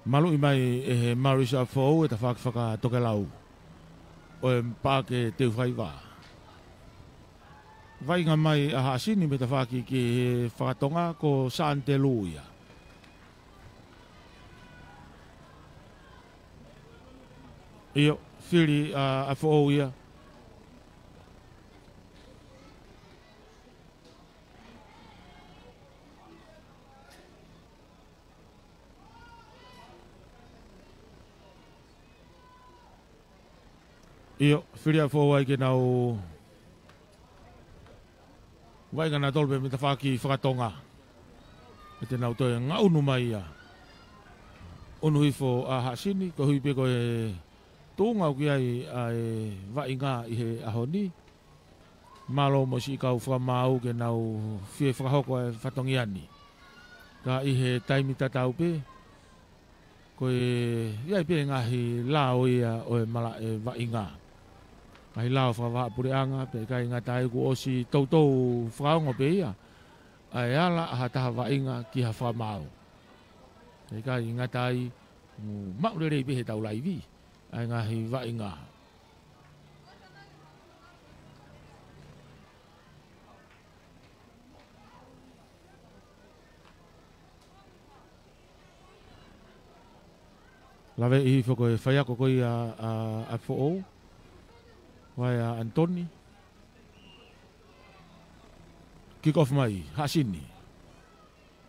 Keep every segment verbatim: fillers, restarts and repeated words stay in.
Maluʻi mai ʻe he Maruisi ʻa Foʻou e tafaʻaki fakatokelau ʻo e Paʻake Teufaiva. Vaʻinga mai ʻa Haʻasini mei he tafaʻaki ki he fakatonga ko Sānitelū ia. ʻIo, fili ʻa, ʻa Foʻou ia. ʻIo, fili ʻa Foʻou ai ke nau vaʻinga nautolu pē mei he tafaʻaki fakatonga. ʻE te nau toe ngaʻunu mai ia. ʻUnu hifo ʻa Haʻasini, koeʻuhi pē ko e tuʻunga ʻoku ʻi ai ʻa e vaʻinga ʻi he ʻaho ni. Mālō mo siʻi kau fakamaau ke nau fie fakahoko e fatongia ni. Ka ʻi he taimi tatau pē, ko e ʻi ai pē ngaahi lao ia ʻo e malaʻe vaʻinga. Ngaahi lao fakavahaʻapuleʻanga, pea ʻikai ngata ai kuo ʻosi toutou fakaongo pē ia ʻa e ala ʻa ha taha vaʻinga ki ha fakamaau. Pea ʻikai ngata ai, mo maʻu lelei pē he tau laivi ʻa e ngaahi vaʻinga. Laveʻi hifo ko e faiako ko ia ʻa, ʻa Foʻou. Vaea Anitoni. Kick off mai, Haʻasini.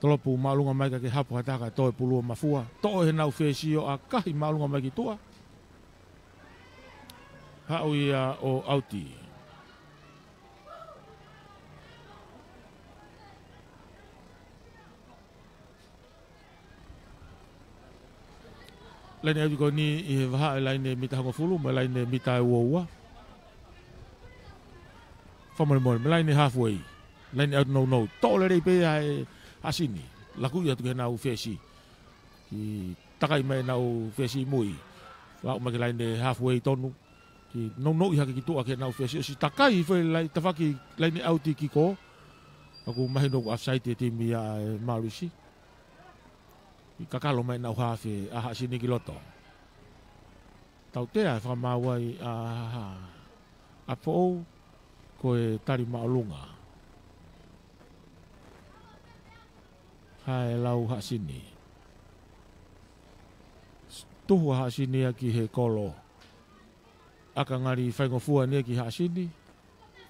Tolopu māʻolunga mai ka ke hapo ha taha ka toe pulu ʻo mafua. Toʻo ʻe heʻenau fesi ʻo ʻakahi māʻolunga mai ki tuʻa. Haʻu ia ʻo ʻauti. Laine ʻauti ko eni ʻi he vahaʻa e laine mita hongofulu, mo e laine mita ʻe uaua. Fakamolemole, mo e laine halfway. Laine ʻauti nounou. Toʻo lelei pē ia ʻe Haʻasini. Lakuʻi atu ki heʻenau fesi. Kiʻi takai mai ʻenau fesi mui. Aʻu mai ki he laine halfway tonu. Kiʻi nounouʻi hake ki tuʻa ki heʻenau fesi. ʻOsi takai foʻi lai-, tafaʻaki laine ʻauti kiko. ʻOku mahino ʻoku offside e timi ia ʻa e Maruisi. Kiʻi kakalo mai ʻenau hafe ʻa Haʻasini ki loto. Tautea e fakamaau ai ʻa, ʻa Foʻou ko e tali māʻolunga. Hae lau Haʻasini. Tuhu ʻa Haʻasini ia ki he kolo. ʻAka ngali faingofua eni ia ki Haʻasini.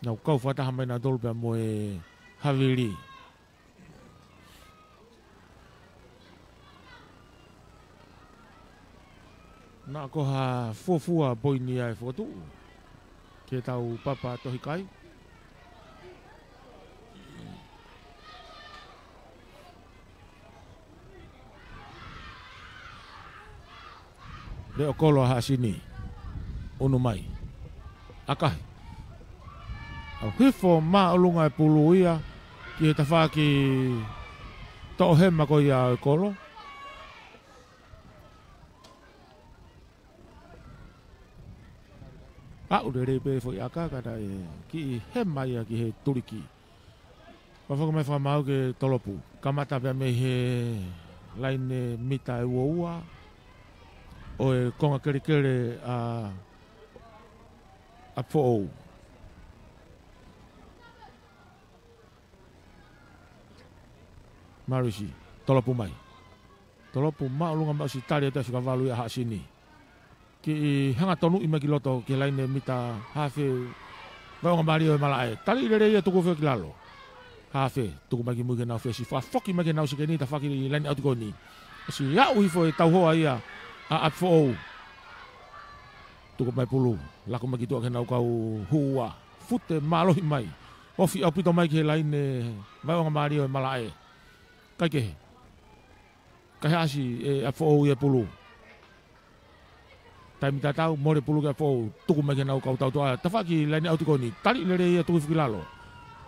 Nau kau fakataha mai nautolu pea mo e havili. Naʻa ko ha fuofua poini ia ʻe fokotuʻu. Ke tau papa tohi kai. Leʻo kolo ʻa Haʻasini. ʻUnu mai. ʻAkahi. ʻAlu hifo māʻolunga e pulu ia. Ki he tafaʻaki toʻohema ko ia ʻo e kolo. Aʻu lelei pē foʻi ʻaka ka naʻe kiʻi hema ia ki he tuliki. Fakafoki mai fakamaau ke tolopu. Kamata pea mei he laine mita ʻe uaua. ʻO e konga kelekele ʻa, ʻa Foʻou. Maruisi, tolopu mai. Tolopu māʻolunga mai ʻosi tali atu e fika valu ia ʻa Haʻasini. Kiʻi hanga tonuʻi mai ki loto ki he laine mita hafe. Vaʻe ongo mālie ʻo e malaʻe. Tali lelei ia tuku foki ki lalo. Hafe, tuku mai ki mui ki heʻenau fesi. Fakafoki mai ki heʻenau sekeni, tafaʻaki laine ʻauti ko eni. ʻOsi aʻu hifo e tauhoa ia ʻa, ʻa Foʻou. Tuku mai pulu. Laku mai ki tuʻa ki heʻenau kau hū ua. Fute mālohi mai. Ofi ʻaupito mai ki he laine vaʻe ongo mālie ʻo e malaʻe. Kai kehe. Kai Haʻasi ʻe ʻa Foʻou ia pulu. Taimi tatau, mole pulu ki ʻa Foʻou, tuku mai ki heʻenau kau tautoʻa. Tafaʻaki laine ʻauti ko eni, tali lelei ia tuku foki ki lalo.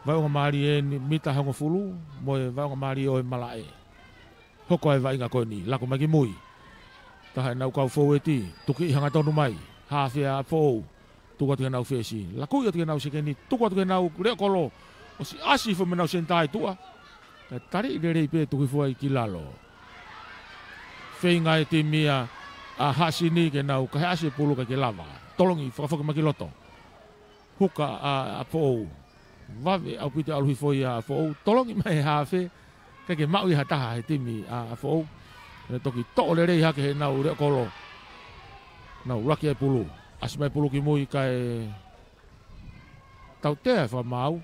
Vaʻe ongo mālie eni, mita hongofulu, mo e vaʻe ongo mālie ʻo e malaʻe. Hoko ai e vaʻinga ko eni, laku mai ki mui. Taha ʻenau kau foueti, tukiʻi hanga tonu mai, hafe ʻa Foʻou. Tuku atu ki heʻenau fesi. Laku atu ki heʻenau sekeni. Tuku atu ki heʻenau leʻo kolo. ʻOsi ʻasi foki mei heʻenau senitā ʻi tuʻa. Ka tali lelei pē tuku hifo ai ki lalo. Feinga e timi ia ʻa Haʻasini ke nau kahe ʻasi e pulu kae ʻikai ke lava. Tolongi, fakafoki mai ki loto. Huka ʻa, ʻa Foʻou. Vave ʻaupito ʻalu hifo ia ʻa Foʻou. Tolongi mai he hafe. ʻIkai ke maʻu ia ha taha he timi ʻa, ʻa Foʻou. Ne toki toʻo lelei hake heʻenau leʻo kolo. Nau laki e pulu. ʻAsi mai pulu ki mui kae tautea e fakamaau.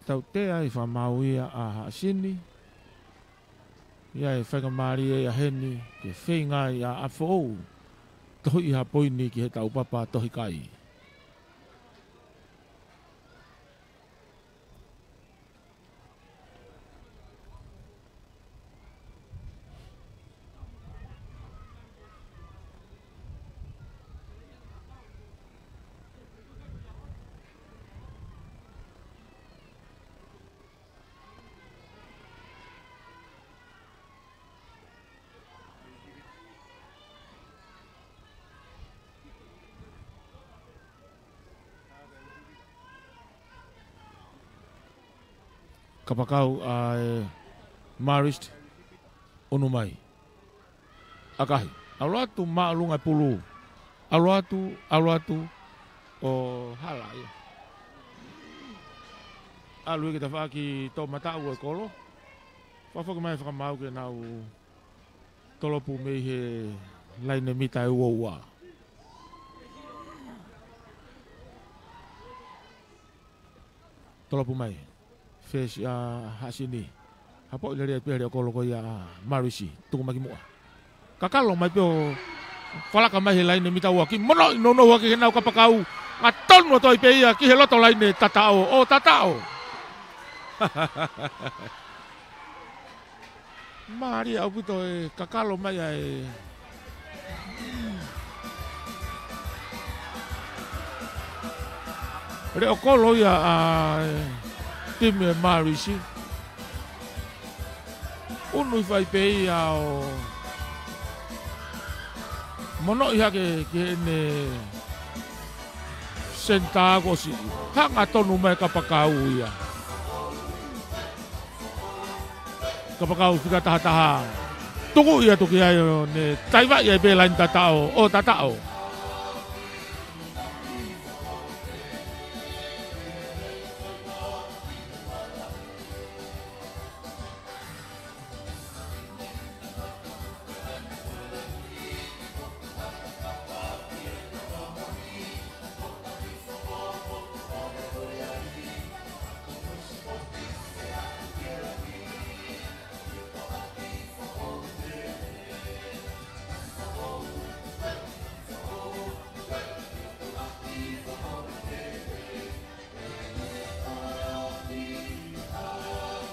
Tautea e fakamaau ia ʻa Haʻasini. ʻI ai e faingamālie ia heni ke feinga ai ʻa, ʻa Foʻou. Tohiʻi ha poini ki he taupapa tohi kai. Kapakau ʻa e Marist, ʻunu mai. ʻAkahi. ʻAlu atu māʻolunga e pulu. ʻAlu atu, ʻalu atu. ʻO hala ia. ʻAlu ia ki tafaʻaki toʻomataʻu ʻo e kolo. Fakafoki mai e fakamaau ke nau tolopu mei he laine mita ʻe ua ua. Tolopu mai. Fesi ʻa Haʻasini. Hapoʻi lelei pē leʻo kolo ko ia ʻa Marisi. Tuku mai ki muʻa. Kakalo mai pē ʻo falaka mai he laine mita ua. Kiʻi monoʻi nounou hake ke nau kapakau. Ngatonu atu ai pē ia ki he loto laine tataʻo. ʻO tataʻo. Mālie ʻaupito e kakalo mai ʻa e leʻo kolo ia ʻa e timi ʻa Marisi. ʻUnu hifo ai pē ia ʻo monoʻi hake ki heʻene senitā kuo ʻosi hangatonu mai kapakau ia. Kapakau fika taha taha. Tuku ia tuku ai ʻo ne taivaʻi ai pē laine tataʻo, ʻo tataʻo.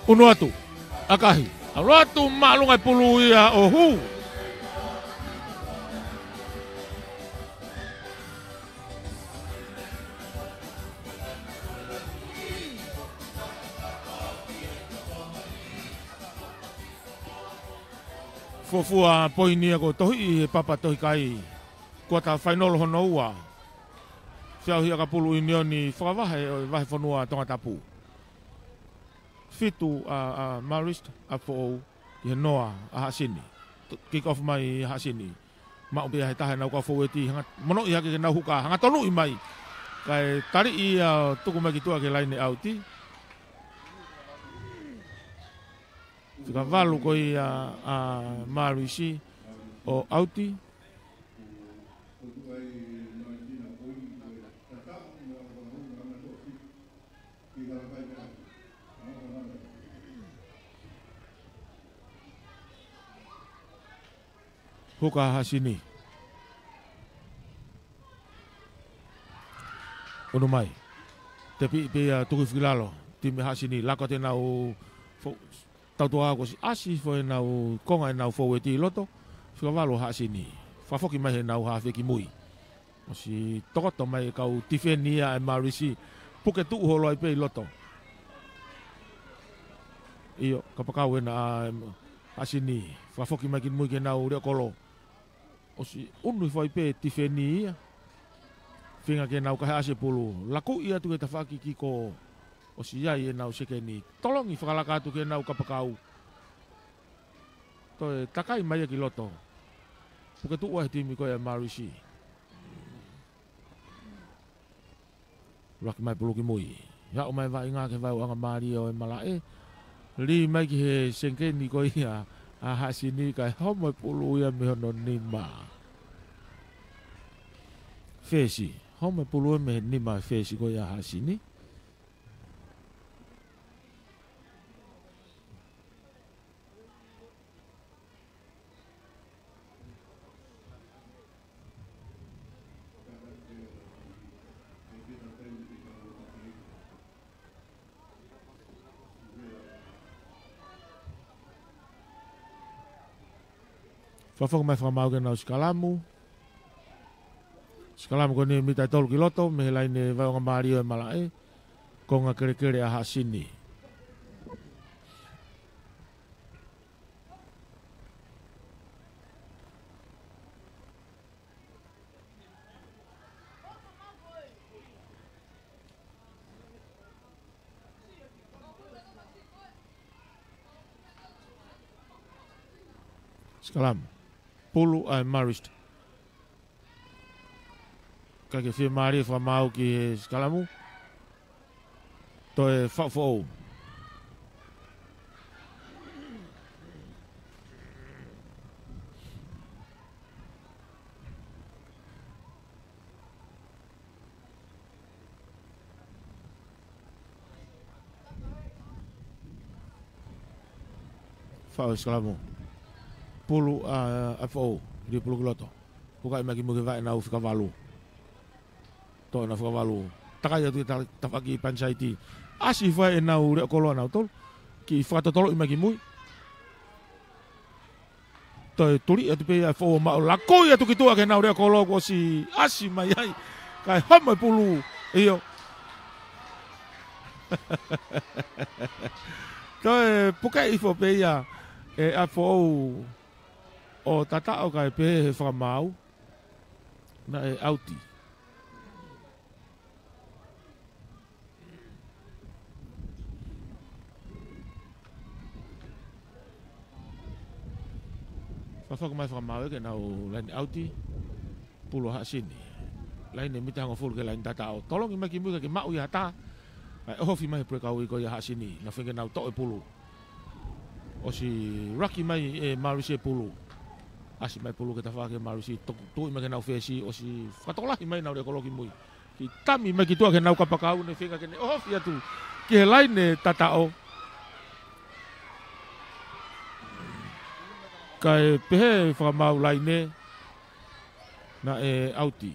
ʻUnu atu, ʻakahi. ʻAlu atu māʻolunga e pulu ia ʻo hū. Fuofua poini ia kuo tohiʻi he papa tohi kai. Kuata fainolo hono ua. Feʻauhi ʻakapulu ʻiunioni fakavahe ʻo e vahefonua Tongatapu. Fitu ʻa, ʻa Marist, ʻa Foʻou, ʻi he noa ʻa Haʻasini. Kick off mai ʻa Haʻasini. Maʻu pē ia he taha ʻenau kau foueti, hanga, monoʻi hake ke nau huka, hangatonuʻi mai. Kae taliʻi ia ʻo tuku mai ki tuʻa ki he laine ʻauti. Fika valu ko ia ʻa Marisi ʻo ʻauti. Huka ʻa Haʻasini. ʻUnu mai. Tepi pē ia tuku hifo ki lalo. Timi Haʻasini. Laka atu ʻenau fo-, tautua kuo ʻosi ʻasi hifo ʻenau konga ʻenau foueti ʻi loto. Fika valu ʻa Haʻasini. Fakafoki mai heʻenau hafe ki mui. ʻOsi tokoto mai e kau tifeni ia ʻa Marisi. Puke tuʻu holo ai pē ʻi loto. ʻIo, kapakau ena ʻa Haʻasini. Fakafoki mai ki mui ki heʻenau leʻo kolo. ʻOsi ʻunu hifo ai pē tifeni ia. Feinga ke nau kahe ʻasi e pulu. Lakuʻi atu ki he tafaʻaki kiko. ʻOsi ʻi ai ʻenau sekeni. Tolongi fakalaka atu ki heʻenau kapakau. Toe takai mai ia ki loto. Puke tuʻu ai he timi ko ia Marisi. Laki mai pulu ki mui. Haʻu mai vaʻinga ke vau anga mālie ʻo e malaʻe. Lī mai ki he sengkeni ko ia ʻa Haʻasini kae homo e pulu ia mei hono nima. Fesi. Homo e pulu ia mei he nima fesi ko ia Haʻasini. Fakafoki mai fakamaau ke nau sikalamu. Sikalamu ko eni mita ʻe tolu ki loto, mei he laine vaʻinga mālie ʻo e malaʻe. Konga kelekele ʻa Haʻasini. Sikalamu. Pulu ʻa e Marist. Kae ke fiemālie fakamaau ki he sikalamu. Toe faʻu foʻou. Faʻu sikalamu. Pulu ʻa, ʻa foʻou. Lī pulu ki loto. Hukaʻi mai ki mui ke vaʻe ʻenau fika valu. Toʻo ʻenau fika valu. Takai atu ki ta-, tafaʻaki panisaiti. ʻAsi fai ʻenau leʻo kolo ʻanautolu. Kiʻi fakatotoloʻi mai ki mui. Toe tuli atu pē ia ʻa foʻou ʻo maʻu lakoi atu ki tuʻa ki heʻenau leʻo kolo kuo ʻosi ʻasi mai ai. Kae homo e pulu. ʻIo. Toe puke hifo pē ia ʻe ʻa foʻou ʻo tataʻo kae pehē ʻe he fakamaau. Naʻe ʻauti. Fakafoki mai fakamaau ke nau laine ʻauti. Pulu ʻa Haʻasini. Laine mita hongofulu ki he laine tataʻo. Tolongi mai ki mui kae ke maʻu ia ha taha. ʻAi ʻohofi mai he pulekau ko ia ʻa Haʻasini. Naʻa feinga ke nau toʻo e pulu. ʻOsi laki mai ʻe Marisi e pulu. ʻAsi mai pulu ki he tafaʻaki ʻe Marisi, tuʻu mai ki heʻenau fesi, ʻosi fakatokolahi mai ʻenau leʻo kolo ki mui. Kiʻi tami mai ki tuʻa ki heʻenau kapakau, ne feinga ke ne ʻohofi atu ki he laine tataʻo. Kae pehē fakamaau laine, naʻe ʻauti.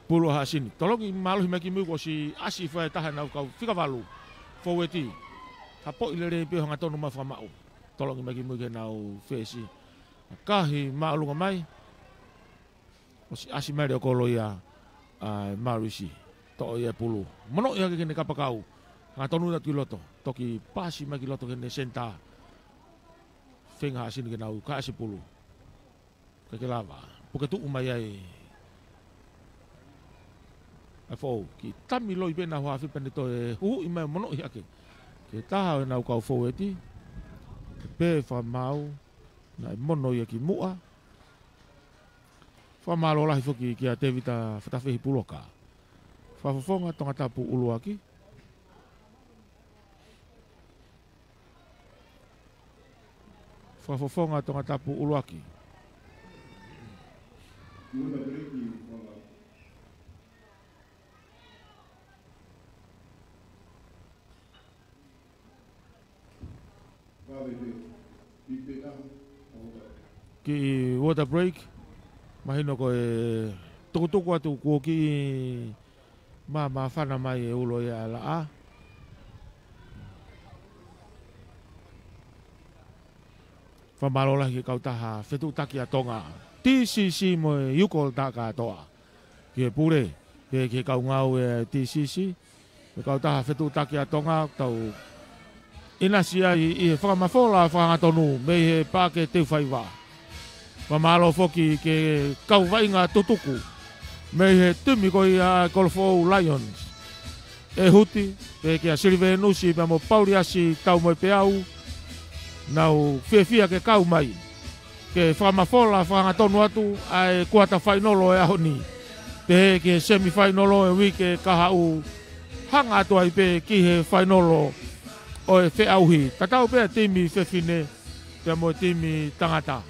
Pulu ʻa Haʻasini. Tolongi mālohi mai ki mui kuo ʻosi ʻasi fai taha ʻenau kau fika valu. Fōueti. Hapoʻi lelei pē hangatonu mai fakamaʻu. Tolongi mai ki mui ki heʻenau fesi. Kahi māʻolunga mai. ʻOsi ʻasi mai leʻo kolo ia ʻa Marisi. Toʻo ia e pulu. Monoʻi hake ki heʻene kapakau. Hangatonu atu ki loto. Toki pasi mai ki loto ki heʻene senitā. Feinga ʻa Haʻasini ke nau kae ʻasi pulu. Kae ke lava. Puke tuʻu mai ai ʻa foʻou. Kiʻi tami loi pē ʻenau hafe pea ne toe huhuʻi mai monoʻi hake. Ki he taha ʻo ʻenau kau fōueti. Pehē fakamaau. Naʻe mono ia ki muʻa. Fakamālō lahi foki kia Tevita Fatafehi Puloka. Fakafofonga Tongatapu ʻuluaki. Fakafofonga Tongatapu ʻuluaki. Kiʻi water break. Mahino ko e tukutuku atu kuo kiʻi mā-, māfana mai e ulo ia ʻa e laʻā. Fakamālō lahi ki he kautaha fetuʻutaki ʻa Tonga. T C C mo e Ukolta kātoa. Ki he pule, pea ki he kau ngāue ʻa e T C C, mo e kautaha fetuʻutaki ʻa Tonga, tau ʻinasi ai ʻi he fakamafola fakahangatonu mei he Paʻake Teufaiva. Fakamālō foki ki he kau vaʻinga tutuku mei he timi ko ia ʻa Kolofoʻou Lions, ʻe Huti, pehē kia Silivenusi pea mo Pauliasi Taumoepeau, nau fiefia ke kau mai ke fakamafola fakahangatonu atu ʻa e kuata fainolo ʻo e ʻaho ni, pehē ki he semifainolo ʻo e uike kahaʻu, hanga atu ai pē ki he fainolo ʻo e feʻauhi. Tatau pē ʻa e timi fefine pea mo e timi tangata.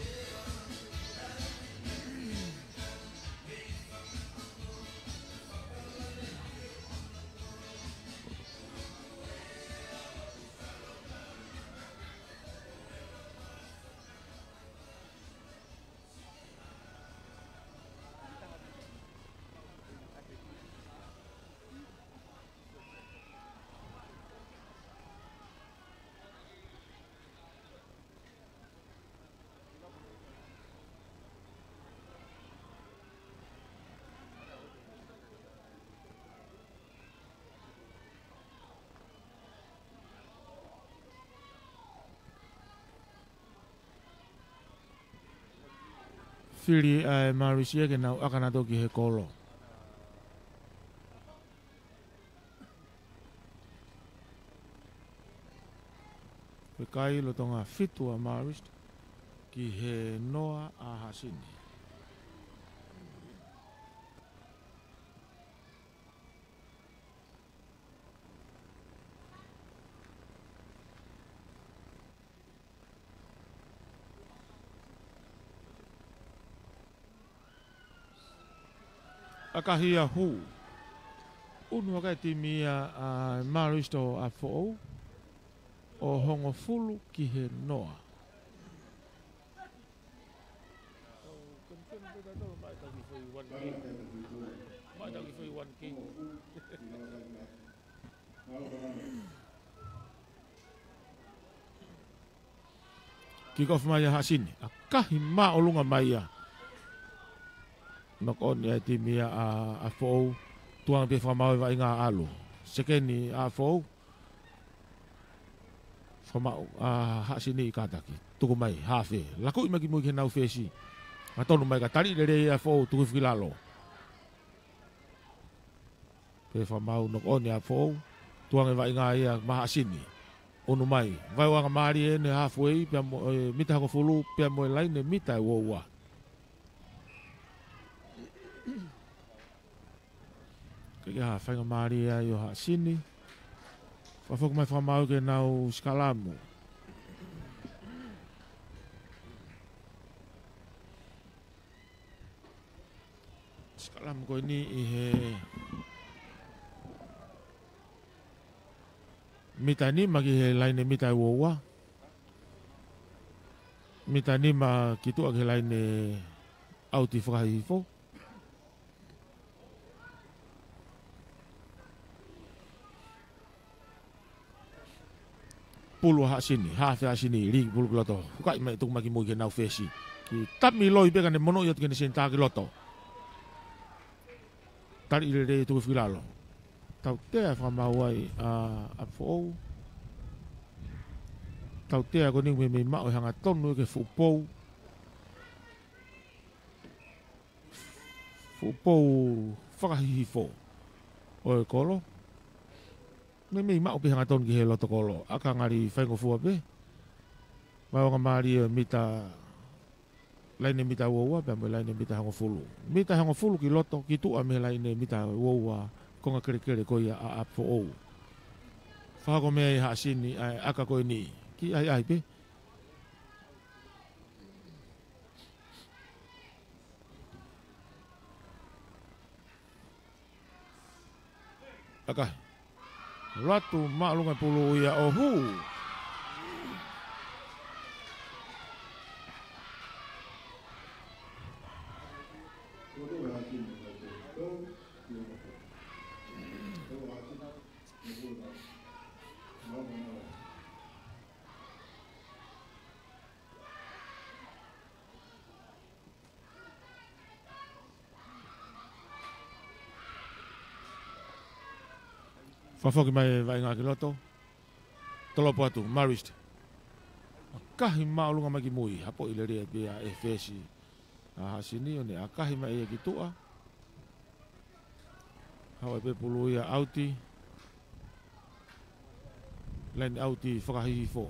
Fili ʻa e Marist ia ke nau ʻaka nautolu ki he kolo. Ko e kai lolotonga fitu ʻa Marist ki he noa ʻa Haʻasini. ʻAkahi ia hū. ʻUnu ʻa e timi ia ʻa Marist ʻo ʻApifoʻou, ʻo hongofulu ki he noa. Kick off mai ʻa Haʻasini. ʻAkahi māʻolunga mai ia. Knock on ia ʻa e timi ia ʻa, ʻApifoʻou. Tukuange pē fakamaau ʻe he vaʻinga ʻalu. Sekeni ʻa ʻApifoʻou. Fakamaau ʻa Haʻasini ʻi kātaki. Tuku mai, hafe. Lakuʻi mai ki mui ki heʻenau fesi. Hangatonu mai ka taliʻi lelei ʻa ʻApifoʻou, tuku hifo ki lalo. Pea fakamaau knock on ia ʻa ʻApifoʻou. Tukuange vaʻinga ia maʻa Haʻasini. ʻUnu mai. Vaeuaʻanga mālie ʻene halfway, pea mo, e, mita hongofulu, pea mo e laine mita ʻe uaua. Ke ke ha faingamālie ai ʻo Haʻasini. Fakafoki mai fakamaau ke nau sikalamu. Sikalamu ko eni ʻi he mita nima ki he laine mita ʻe uaua. Mita nima ki tuʻa ki he laine ʻauti fakahihifo. Pulu ʻa Haʻasini, hafe ʻa Haʻasini, lī pulu ki loto. Hukaʻi mai tuku mai ki mui ki heʻenau fesi. Kiʻi tami loi pē ka ne monoʻi atu ki heʻene senitā ki loto. Taliʻi lelei tuku hifo ki lalo. Tautea fakamaau ai ʻa, ʻApifoʻou. Tautea ko eni meimei maʻu e hangatonu ki he fuʻu pou. Fuʻu pou fakahihifo ʻo e kolo. Meimei maʻu pē hangatonu ki he loto kolo. ʻAka ngali faingofua pē. Vaeuaʻanga mālie mita, laine mita uaua, pea mo e laine mita hongofulu. Mita hongofulu ki loto, ki tuʻa mei he laine mita uaua, konga kelekele ko ia ʻa, ʻApifoʻou. Fakahoko mei ai ʻa Haʻasini, ʻa e ʻaka ko eni. Kiʻi ʻahiʻahi pē. ʻAkahi. ʻAlu atu māʻolunga e pulu ia ʻo hū. Fakafoki mai e vaʻinga ki loto. Tolopo atu, Marist. ʻAkahi māʻolunga mai ki mui, hapoʻi lelei pē ʻe he fesi ʻa Haʻasini, ʻo ne ʻakahi mai ia ki tuʻa. Haʻu ai pē pulu ia ʻauti. Laine ʻauti fakahihifo.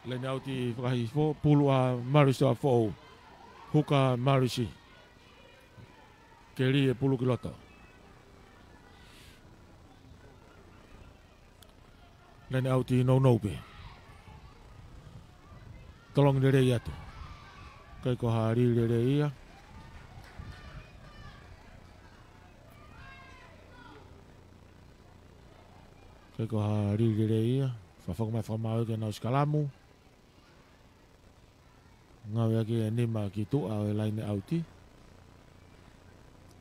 Laine ʻauti fakahihifo, pulu ʻa Marist ʻo foʻou. Huka Marist. Keli e pulu ki loto. Laine ʻauti nounou pē. Tolongi lelei atu. ʻIkai ko ha lī lelei ia. ʻIkai ko ha lī lelei ia. Fakafoki mai fakamaau ki heʻenau sikalamu. Ngāueʻaki e nima ki tuʻa ʻo e laine ʻauti.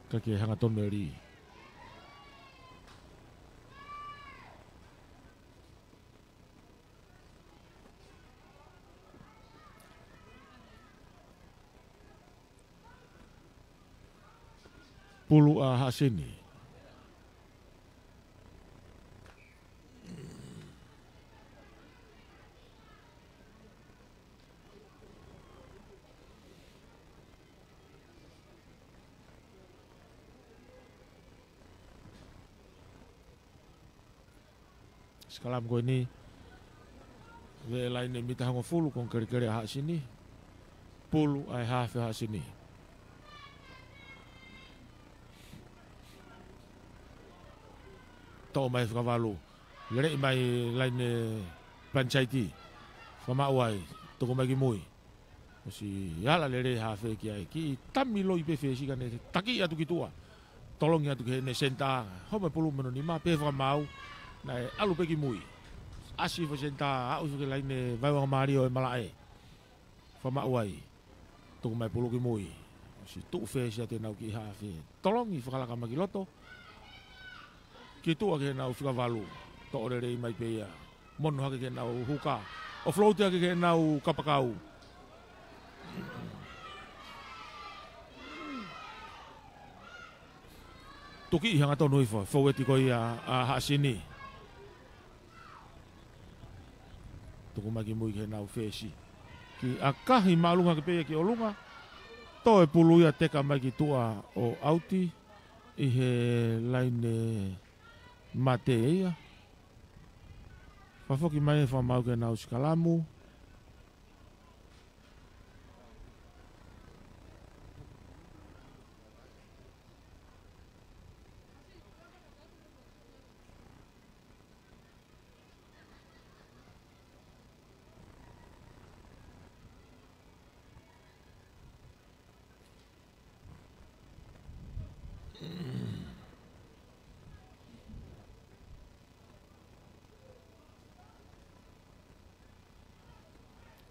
Ka ke hanga tonu e lī. Pulu ʻa Haʻasini. Sikalamu ko eni. Veʻe laine mita hongofulu, konga kelekele ʻa Haʻasini. Pulu ʻa e hafe ʻa Haʻasini. Toʻo mai fakavalu. Leleʻi mai laine Panisaiti. Fakamaʻu ai. Tuku mai ki mui. ʻOsi ala lelei hafe ki ai. Kiʻi tami loi pē fesi ka ne taki atu ki tuʻa. Tolongi atu ki heʻene senitā. Homa e pulu mei hono nima pē fakamaau. Naʻe ʻalu pē ki mui. ʻAsi fo senitā. Aʻu fo ki laine vaivanga mālie ʻo e malaʻe. Fakamaʻu ai. Tuku mai pulu ki mui. ʻOsi tuʻu fesi atu ʻenau kiʻi hafe. Tolongi fakalaka mai ki loto. Ki tuʻa ki heʻenau fika valu. Toʻo lelei mai pē ia. Monu hake ki heʻenau huka. ʻO float hake ki heʻenau kapakau. Tuki ʻi hangatonu hifo. Foueti ko ia ʻa Haʻasini. Tuku mai ki mui ki heʻenau fesi. Kiʻi ʻakahi māʻolunga hake pē ia ki ʻolunga. Toe pulu ia teka mai ki tuʻa ʻo ʻauti. ʻI he laine mate ia. Fakafoki mai fakamaau ki heʻenau sikalamu.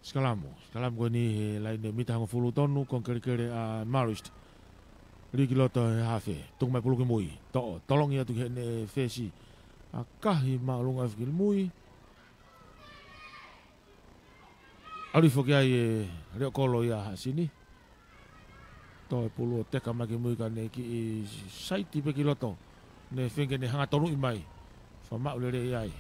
Sikalamu. Sikalamu ko eni he laine mita hongofulu tonu, konga kelekele ʻa Marist. Lī ki loto he hafe. Tuku mai pulu ki mui. Toʻo. Tolongi atu ki heʻene fesi. ʻAkahi māʻolunga ʻo fiki mui. ʻAlu hifo ki ai e leʻo kolo ia ʻa Haʻasini. Toe pulu ʻo teka mai ki mui ka ne kiʻi saiti pē ki loto. Ne feinga ke ne hanga tonuʻi mai. Fakamaʻu lelei ai.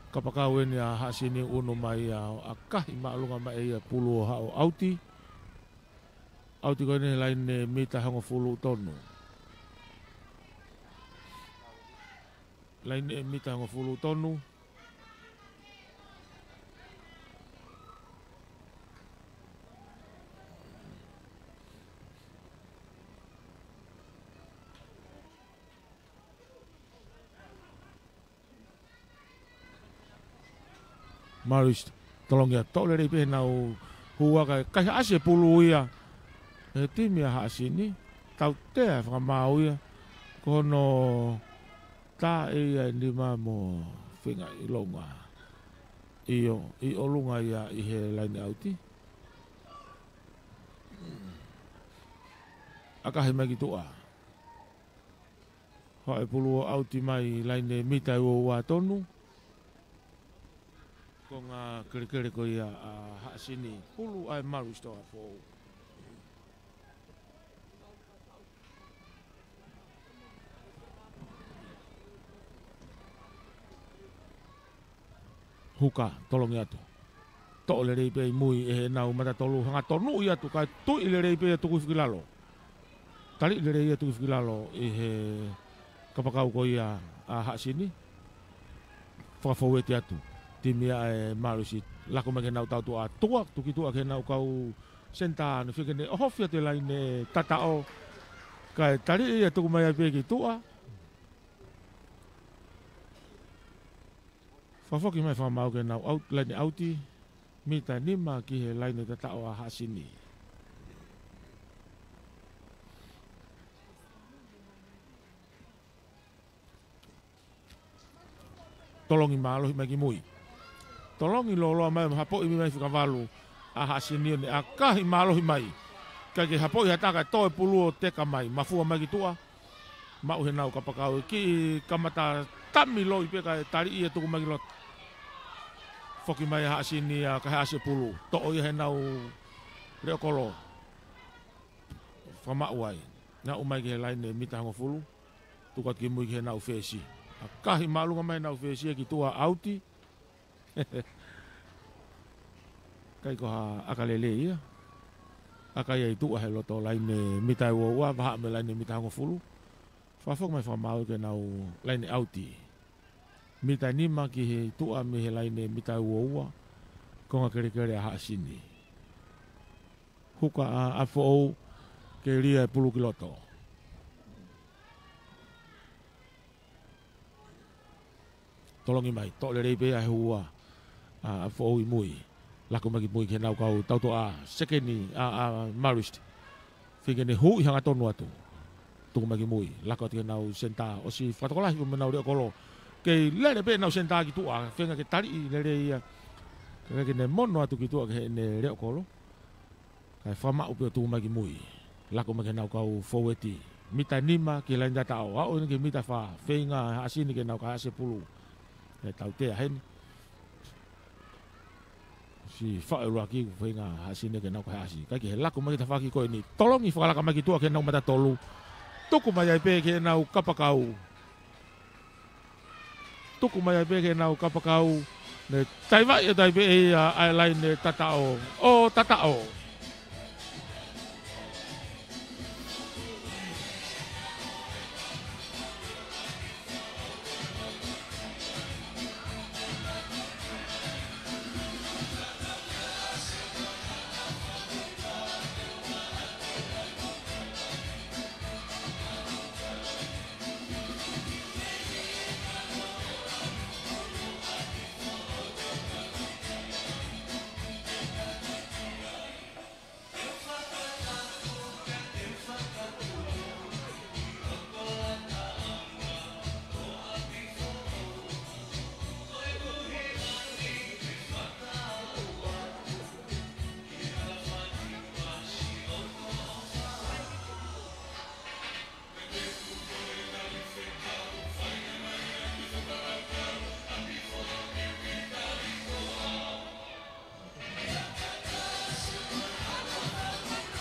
Kapakau eni ʻa Haʻasini ʻunu mai ia ʻo ʻakahi māʻolunga mai ia pulu ʻo haʻu ʻauti. ʻAuti ko eni laine mita hongofulu tonu. Laine mita hongofulu tonu. Marist, tolongi atu, toʻo lelei pē ʻenau hū ʻa e kaihaʻasi e pulu ia. He timi ʻa Haʻasini, tautea fakamaau ia. Ko hono tā ʻe ia e nima mo feinga ʻi ʻolunga. ʻIo, ʻi ʻolunga ia ʻi he laine ʻauti. ʻAkahi mai ki tuʻa. Haʻu e pulu ʻo ʻauti mai laine mita ua ua tonu. Ko Konga kelekele ko ia ʻa Haʻasini, pulu ʻa e Marist ʻa Foʻou. Huka, tolongi atu. Toʻo lelei pē ʻi mui ʻe heʻenau mata tolu, hanga tonuʻi atu, kae tuʻi lelei pē ʻa Tukuifikilalo. Taliʻi lelei ʻa Tukuifikilalo ʻi he kapakau ko ia ʻa Haʻasini. Fakafoueti atu. Timi ʻa e Marist, lako mai ki heʻenau tautuʻa, tuʻa, tuki tuʻa ki heʻenau kau senitā, ne feinga ke ne ʻohofi atu e laine tataʻo. Kae taliʻi ia, tuku mai ai pē ki tuʻa. Fakafoki mai fakamaau ke nau ʻauti, laine ʻauti, mita nima ki he laine tataʻo ʻa Haʻasini. Tolongi mālohi mai ki mui. Tolongi lōloa mai, hapoʻi mai fika valu ʻa Haʻasini, ʻo ne ʻakahi mālohi mai. Kae ke hapoʻi ha taka, toe pulu ʻo teka mai, mafua mai ki tuʻa. Maʻu heʻenau kapakau, kiʻi kamata tami loi pē kae taliʻi ia, tuku mai ki loto. Foki mai ʻa Haʻasini ia kae haʻasi e pulu. Toʻo ia heʻenau leʻo kolo. Fakamaʻu ai. Aʻu mai ki he laine mita hongofulu. Tuku atu ki mui ki heʻenau fesi. ʻAkahi māʻolunga mai ʻenau fesi ia ki tuʻa, ʻauti. ʻIkai ko ha ʻaka lelei ia. ʻAkahi ia ʻi tuʻa he loto laine mita ʻe uaua, vahaʻa mo e laine mita hongofulu. Fakafoki mai fakamaau ke nau laine ʻauti. Mita nima ki he tuʻa mei he laine mita ʻe uaua. Konga kelekele ʻa Haʻasini. Huka ʻa, ʻa Foʻou, ke lia e pulu ki loto. Tolongi mai, toʻo lelei pē ʻa e hua ʻa, ʻa Foʻou ʻi mui. Lako mai ki mui ki heʻenau kau tautuʻa, sekeni ʻa, ʻa Marist. Feinga ke ne huʻi hangatonu atu. Tuku mai ki mui, lako atu ki heʻenau senitā, ʻosi fakatokolahi mo ʻenau leʻo kolo. Kei lele pē ʻenau senitā ki tuʻa, feinga ke taliʻi lelei ia. Kae ke ne mono atu ki tuʻa ki heʻene leʻo kolo. Kae fakamaʻu pē ʻo tuku mai ki mui. Lako mai ki heʻenau kau foueti. Mita nima ki he laine tataʻo. Aʻu eni ki he mita fā. Feinga ʻa Haʻasini ke nau kae haʻasi e pulu. ʻE tautea heni. Siʻi faʻo ʻuluaki, feinga ʻa Haʻasini ke nau kae haʻasi. Kae kehe, lako mai ki he tafaʻaki ko eni. Tolongi fakalaka mai ki tuʻa ki heʻenau mata tolu. Tuku mai ai pē ki heʻenau kapakau. Tuku mai ai pē ki heʻenau kapakau, ne taivaʻi atu ai pē ʻe ia ʻa e laine tataʻo. ʻO tataʻo.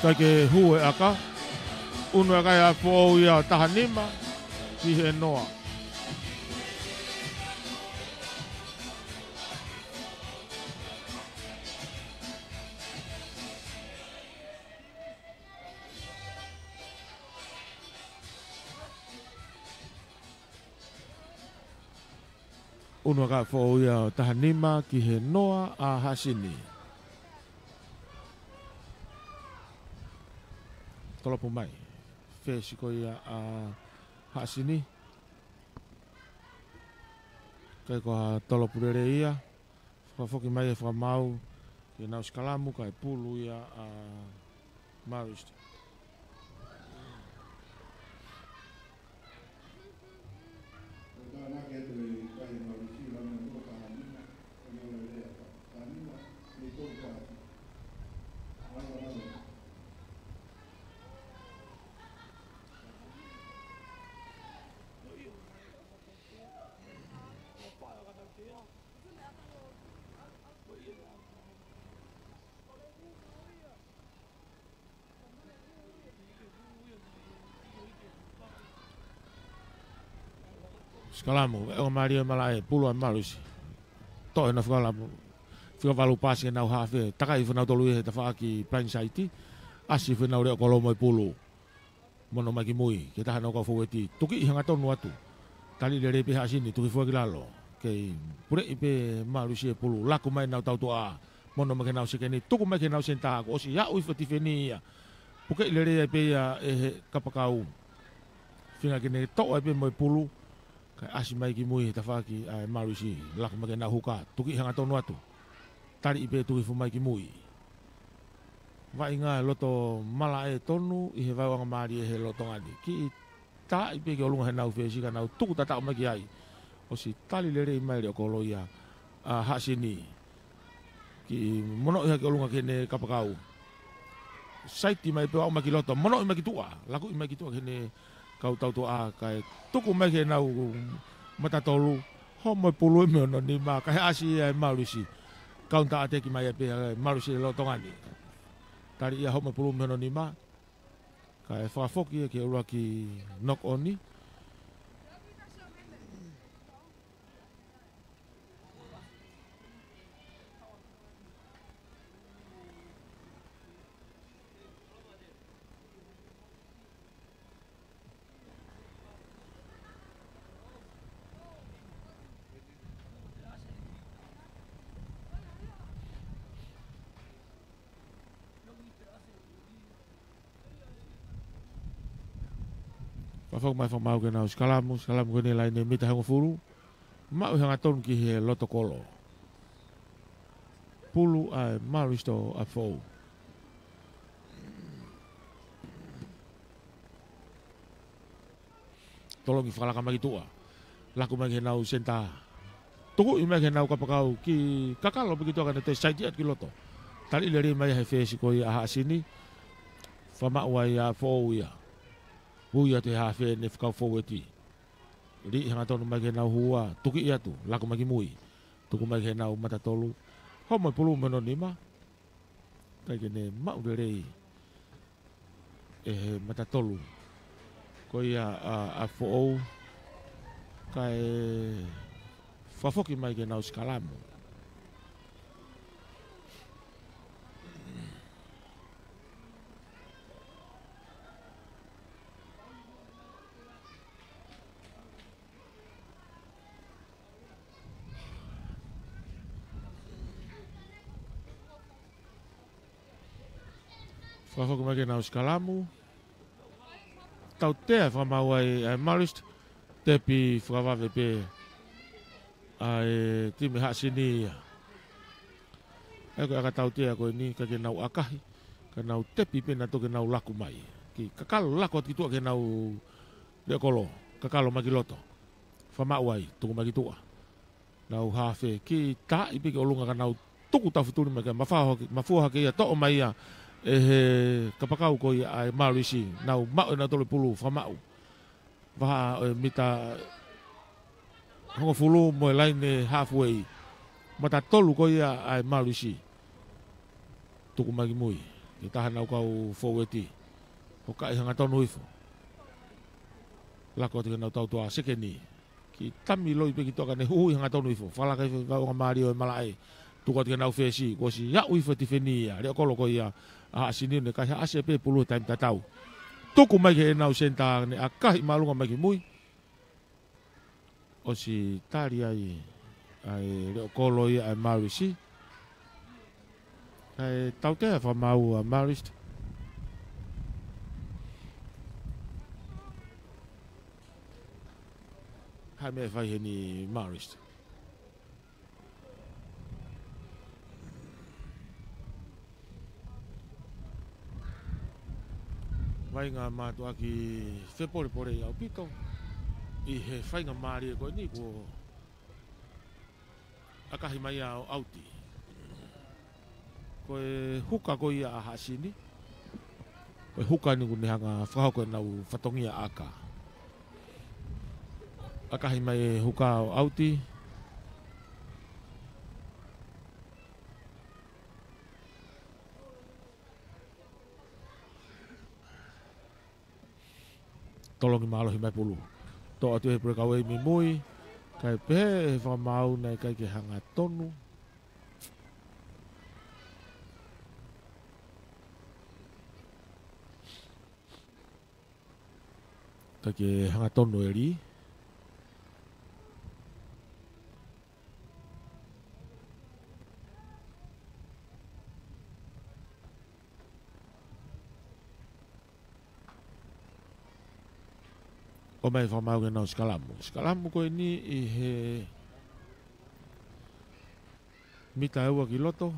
Kae kehe, hū e ʻaka. ʻUnu e ʻaka ia ʻa Foʻou ia, taha nima ki he noa. ʻUnu e ʻaka ʻa Foʻou ia, taha nima ki he noa ʻa Haʻasini. Tolopu mai. Fesi ko ia ʻa Haʻasini. ʻIkai ko ha tolopu lelei ia. Fakafoki mai e fakamaau ke nau sikalamu kae pulu ia ʻa Marist. Sikalamu, ʻe ongo mālie ʻo e malaʻe, pulu ʻa e Malusi. Toʻo ʻenau fika valu, fika valu paasi ki heʻenau hafe, takai hifo ʻenau tolu ia he tafaʻaki blindside. ʻAsi hifo ʻenau leʻokolo mo e pulu. Mono mai ki mui, ki he taha ʻenau kau fōueti. Tukiʻi hangatonu atu. Tali lelei pē Haʻasini, tuki fua ki lalo. Kei puleʻi pē Malusi e pulu, laku mai ʻenau tautuʻa. Mono mai ki heʻenau sekeni, tuku mai ki heʻenau senitā, kuo ʻosi aʻu hifo e tifeni ia. Pukeʻi lelei ai pē ia ʻe he kapakau. Feinga ke ne toʻo ai pē mo e pulu. Kae ʻasi mai ki mui he tafaʻaki ʻa e Malusi, laku mai ki heʻenau huka, tukiʻi hangatonu atu. Taliʻi pē tuki hifo mai ki mui. Vaʻinga loto malaʻe tonu ʻi he vaeuanga mālie he lolotonga ni. Kiʻi taaʻi pē ki ʻolunga heʻenau fesi ka nau tuku tataʻu mai ki ai. ʻOsi tali lelei mai leʻokolo ia ʻa Haʻasini. Kiʻi monoʻi hake ʻolunga ki heʻene kapakau. Saiti mai pē ʻo aʻu mai ki loto, monoʻi mai ki tuʻa, lakuʻi mai ki tuʻa ki heʻene kau tautuʻa kae tuku mai ki heʻenau mata tolu, homo e pulu mei hono nima, kae ʻasi ia ʻe Malusi. Kaunitaʻateki mai ia pē ʻe Malusi he lolotonga ni. Tali ia homo e pulu mei hono nima, kae fakafoki ia ki he ʻuluaki knock on. Fakafoki mai fakamaau ki heʻenau sikalamu, sikalamu ko eni laine mita hongofulu. Maʻu hangatonu ki he loto kolo. Pulu ʻa e Malusi ʻa Foʻou. Tolongi fakalaka mai ki tuʻa. Laku mai ki heʻenau senitā. Tukuʻi mai ki heʻenau kapakau kiʻi kakalo pē ki tuʻa ka ne toe saiti atu ki loto. Tali lelei mai he fesi ko ia ʻa Haʻasini. Fakamaʻu ai ʻa Foʻou ia. Ui atu he hafe ʻene kau fōueti. Liʻi hangatonu mai ki heʻenau hua, tukiʻi atu, laku mai ki mui. Tuku mai ki heʻenau mata tolu. Homo e pulu mei hono nima. Kae ke ne maʻu lelei ʻe he mata tolu. Ko ia ʻa, ʻa Foʻou. Kae fakafoki mai ki heʻenau sikalamu. Fakafoki mai ki heʻenau sikalamu. Tautea fakamaau ai ʻa e Marist, tepi fakavave pē ʻa e timi Haʻasini ia. ʻA ia ko e ʻakatautea ko eni, ʻikai ke nau ʻakahi, ka nau tepi pē nautolu ke nau laku mai. Kiʻi kakalo laku atu ki tuʻa ki heʻenau leʻo kolo, kakalo mai ki loto. Fakamaʻu ai, tuku mai ki tuʻa. Nau hafe, kiʻi taaʻi pē ki ʻolunga ka nau tuku tafutuli mai ka mafao hake, mafua hake ia, toʻo mai ia ʻe he kapakau ko ia ʻa e Marist, nau maʻu ʻe nautolu e pulu, fakamaʻu. Vahaʻa ʻo e mita hongofulu mo e laine halfway. Mata tolu ko ia ʻa e Marist. Tuku mai ki mui. Ki he taha ʻenau kau fōueti. Hokaʻi hangatonu hifo. Laku atu ki heʻenau tautua sekeni. Kiʻi tami loi pē ki tuʻa ka ne huhuʻi hangatonu hifo. Fakalaka hifo ʻi he vaʻunga mālie ʻo e malaʻe. Tuku atu ki heʻenau fesi. Kuo ʻosi aʻu hifo e tifeni ia. Leʻo kolo ko ia ʻa Haʻasini, ne kaihaʻasi pē pulu he taimi tatau. Tuku mai ki heʻenau senitā, ne ʻakahi māʻolunga mai ki mui. ʻOsi tali ai ʻa e leʻo kolo ia ʻa e Marist. Kae tautea fakamaau ʻa Marist. Hā e meʻa ʻe fai heni Marist. Vaʻinga mātuʻaki fepolepole ʻaupito ʻi he fainga mālie ko eni kuo ʻakahi mai ʻo ʻauti. Ko e huka ko ia ʻa Haʻasini. Ko e huka ni kuo ne hanga fakahoko ʻenau fatongia ʻaka. ʻAkahi mai e huka ʻo ʻauti. Tolongi mālohi mai pulu. Toʻo atu he breakaway mimui, kae pehē ʻe he fakamaau naʻe ʻikai ke hangatonu. ʻIkai ke hangatonu e lī. ʻOmai e fakamaau ke nau sikalamu. Sikalamu ko eni ʻi he mita ʻe ua ki loto.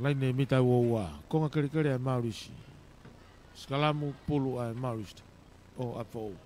Laine mita ʻe ua ua. Konga kelekele ʻa e Maulisi. Sikalamu pulu ʻa e Maulisi ʻo ʻApifoʻou.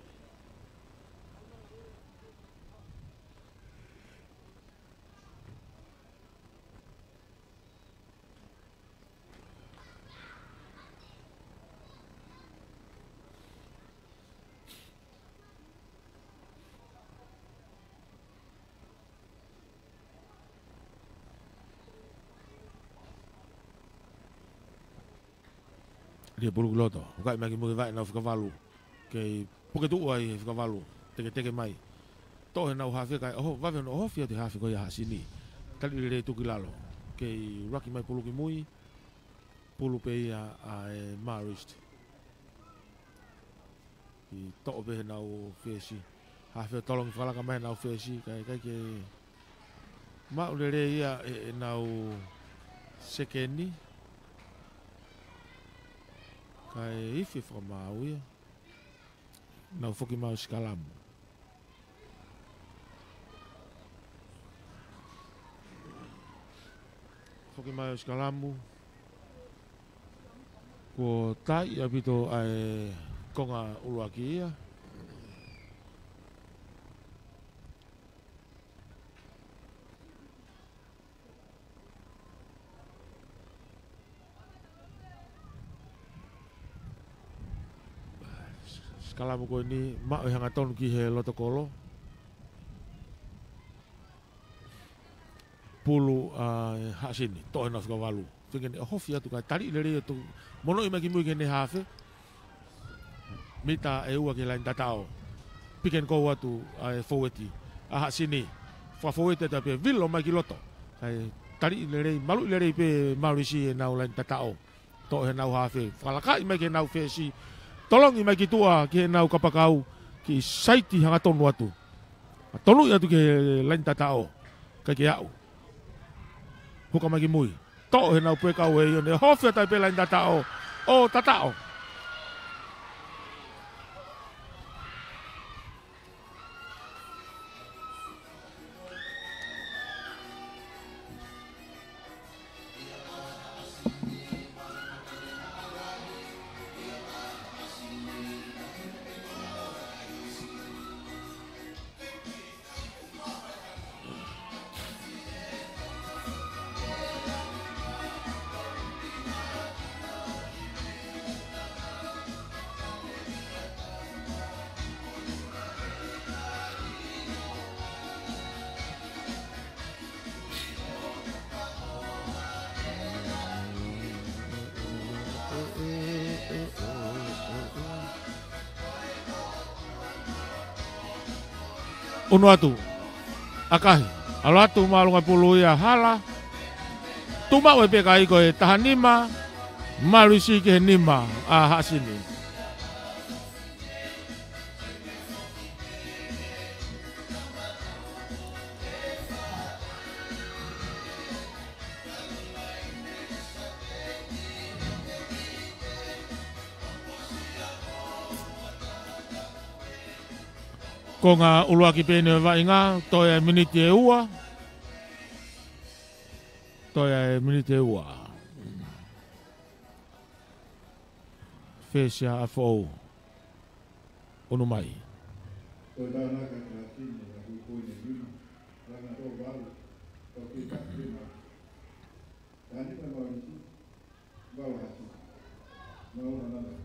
Lia pulu ki loto. Ukaʻi mai ki mui, vaʻe ʻenau fika valu. Kei puke tuʻu ai he fika valu. Teketeke mai. Toʻo heʻenau hafe kae ʻoho, vave hono ʻohofi atu e hafe ko ia ʻa Haʻasini. Tali lelei tuʻu ki lalo. Kei ʻuluaki mai pulu ki mui. Pulu pē ia ʻa e Marist. Kei toʻo pē heʻenau fesi. Hafe ʻo tolongi fakalaka mai heʻenau fesi. Kae ʻikai ke maʻu lelei ia ʻe, ʻenau sekeni. Kae ifi e fakamaau ia. Nau foki mai ʻo sikalamu. Foki mai ʻo sikalamu. Kuo taiʻi ʻaupito ʻa e konga ʻuluaki ia. Sikalamu ko eni, maʻu e hangatonu ki he loto kolo. Pulu ʻa e Haʻasini, toʻo heʻenau fika valu. Feinga ke ne ʻohofi atu kae tali lelei atu. Monoʻi mai ki mui ki heʻene hafe. Mita ʻe ua ki he laine tataʻo. Pick and go atu ʻa e foueti ʻa Haʻasini. Fakafoueti atu pē, vilo mai ki loto. Kae tali lelei, maluʻi lelei pē Maulisi ʻenau laine tataʻo. Toʻo heʻenau hafe. Fakalakaʻi mai ki heʻenau fesi. Tolongi mai ki tuʻa ki heʻenau kapakau. Kiʻi saiti hangatonu atu. Tonuʻi atu ki he laine tataʻo. ʻIkai ke aʻu. Huka mai ki mui. Toʻo heʻenau pueka ʻo e ʻio ne ʻohofi atu ai pē laine tataʻo. ʻO tataʻo. ʻUnu atu. ʻAkahi. ʻAlu atu māʻolunga pulu ia hala. Tuʻu maʻu e peka ʻi ko e taha nima. Malusi ki he nima ʻa Haʻasini. Konga ʻuluaki pē eni ʻo e vaʻinga, toe ʻa e miniti ʻe ua. Toe ʻa e miniti ʻe ua. Fesi ʻa Foʻou. ʻUnu mai. Toe tānaki ʻa Haʻasini, ʻa e hui poini ʻe nima, langa tō valu, tau ki taki lima. Tani mai Maulisi, valu Haʻasini. Mau hana mai.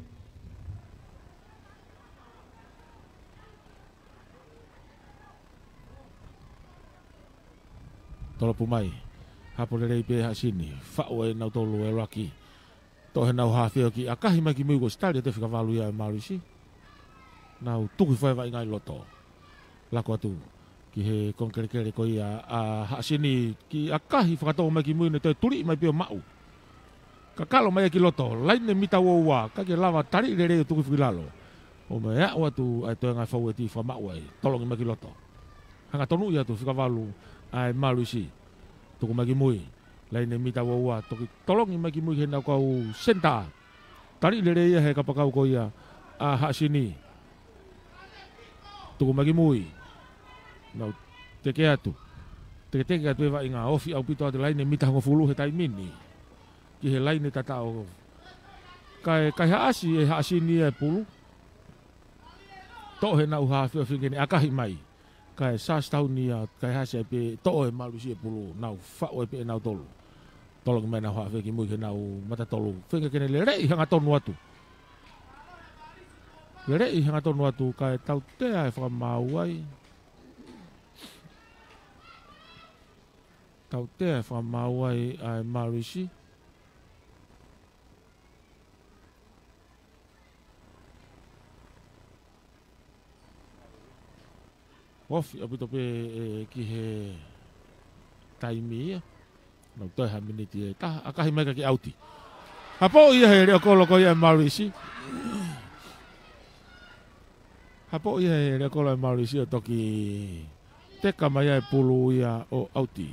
Tolopu mai. Hapo lelei pē Haʻasini. Faʻu ʻe nautolu e ʻuluaki. Toʻo heʻenau hafe ʻo kiʻi ʻakahi mai ki mui kuo ʻosi tali ʻa e fika valu ia ʻe Malusi. Nau tuku hifo e vaʻinga ʻi loto. Lako atu ki he konga kelekele ko ia ʻa Haʻasini, kiʻi ʻakahi fakatō mai ki mui, ne toe tuliʻi mai pē ʻo maʻu. Kakalo mai ia ki loto, laine mita ua ua, ʻikai ke lava, taliʻi lelei ʻo tuku hifo ki lalo. ʻO mai aʻu atu ʻa e toenga faueti fakamaʻu ai, tolongi mai ki loto. Hangatonu ia atu, fika valu ʻa e Maluisi. Tuku mai ki mui, laine mita ua ua, toki tolongi mai ki mui ki heʻenau kau senitā. Taliʻi lelei ia he kapakau ko ia ʻa Haʻasini. Tuku mai ki mui. Nau teke atu. Teketeke atu e vaʻinga, ofi ʻaupito atu e laine mita hongofulu he taimi ni. Ki he laine tataʻo. Kae, kae haʻasi ʻe Haʻasini ia e pulu. Toʻo heʻenau hafe ʻo feinga ke ne ʻakahi mai. Kae Charlestown ia, kae haʻasi ai pē, toʻo ʻe Maluisi e pulu, nau faʻu ai pē ʻe nautolu. Tolongi mai ʻenau hafe ki mui ki heʻenau mata tolu. Feinga ke ne leleʻi hangatonu atu. Leleʻi hangatonu atu, kae tautea e fakamaau ai. Tautea e fakamaau ai ʻa e Maluisi. Ofi ʻaupito pē, ē, ki he taimi ia. Nau toe ha miniti ʻe taha, ʻakahi mai kae ʻauti. Hapoʻi ia he leʻo kolo ko ia ʻa e Maluisi. Hapoʻi ia he leʻo kolo ʻa e Maluisi ʻo toki teka mai ʻa e pulu ia ʻo ʻauti.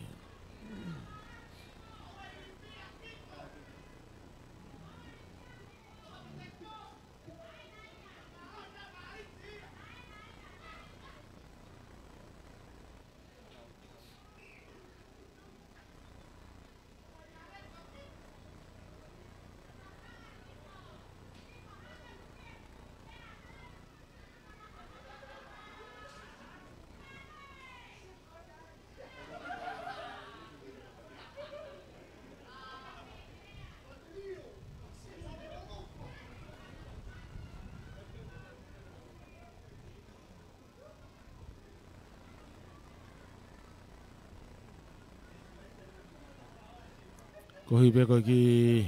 Ko e hā pē ko e kiʻi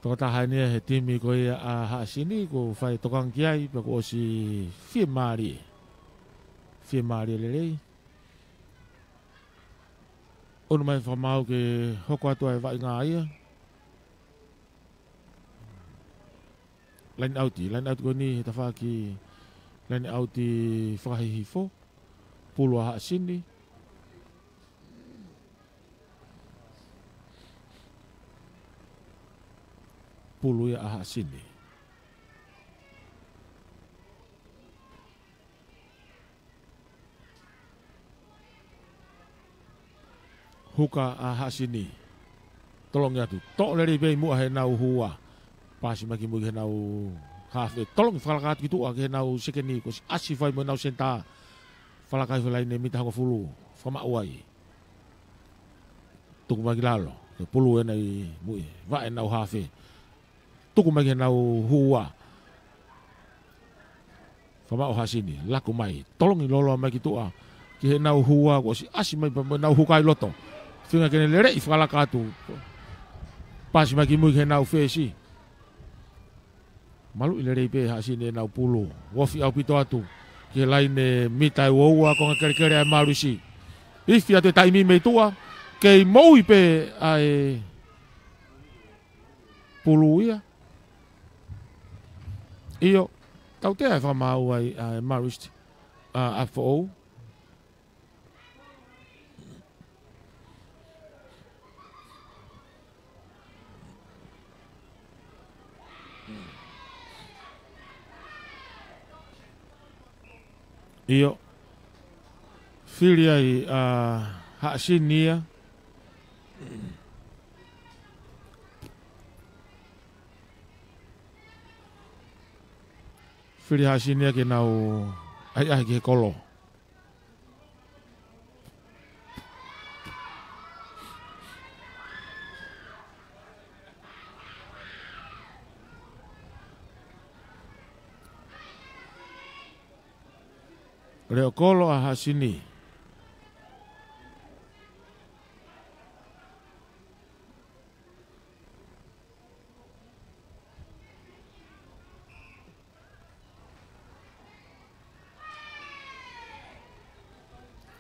tokotaha eni ia he timi ko ia ʻa Haʻasini, kuo fai tokanga ki ai, pea kuo ʻosi fiemālie. Fiemālie lelei. ʻOnu mai fakamaau ke hoko atu ʻa e vaʻinga ia. Laine ʻauti, laine ʻauti ko eni he tafaʻaki laine ʻauti fakahihifo. Pulu ʻa Haʻasini. Pulu ia ʻa Haʻasini. Huka ʻa Haʻasini. Tolongi atu. Toʻo lelei pē ʻi muʻa heʻenau hua. Paasi mai ki mui ki heʻenau hafe. Tolongi fakalaka atu ki tuʻa ki heʻenau sekeni. Kuo ʻosi ʻasi hifo ai mo ʻenau senitā. Fakalaka hifo e laine mita hongofulu. Fakamaʻu ai. Tuku mai ki lalo. Ko e pulu ena ʻi muʻa. Vaʻe ʻenau hafe. Tuku mai ki heʻenau hua. Fakamaʻu ʻa Haʻasini, laku mai, tolongi lōloa mai ki tuʻa, ki heʻenau hua, kuo ʻosi ʻasi mai pē mo ʻenau huka ʻi loto. Feinga ke ne leleʻi fakalaka atu. Paasi mai ki mui ki heʻenau fesi. Maluʻi lelei pē ʻe Haʻasini ʻenau pulu. Ofi ʻaupito atu. Ki he laine mita ʻe ua ua, konga kelekele ʻa e Maluisi. Ifi atu e taimi mei tuʻa. Kei moʻui pē ʻa e pulu ia. ʻIo, tautea e fakamaau ai ʻa e Maluisi, ʻa, ʻa Foʻou. ʻIo. Fili ai ʻa Haʻasini ia. Fili ʻa Haʻasini ia ke nau ʻahiʻahi ki he kolo. Leʻo kolo ʻa Haʻasini.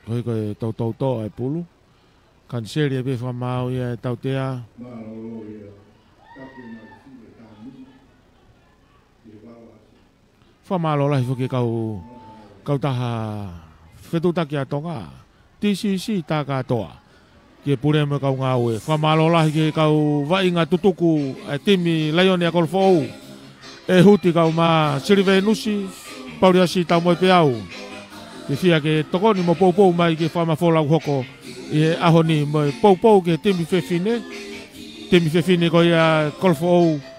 Koeʻuhi ko e toutou tō ʻa e pulu. Kaniseli ʻe pē fakamaau ia ʻe tautea. Fakamālō lahi foki kau, kautaha fetuʻutaki ʻa Tonga, T C C tā kātoa. Ki he pule mo e kau ngāue. Fakamālō lahi ki he kau vaʻinga tutuku ʻa e timi Laione ʻa Kolofoʻou. ʻE Huti kau mā Silivenusi, Pauliasi Taumoepeau. Ke fie ke tokoni mo poupou mai ki he fakamafola ʻoku hoko ʻi he ʻaho ni mo e poupou ki he timi fefine. Timi fefine ko ia Kolofoʻou.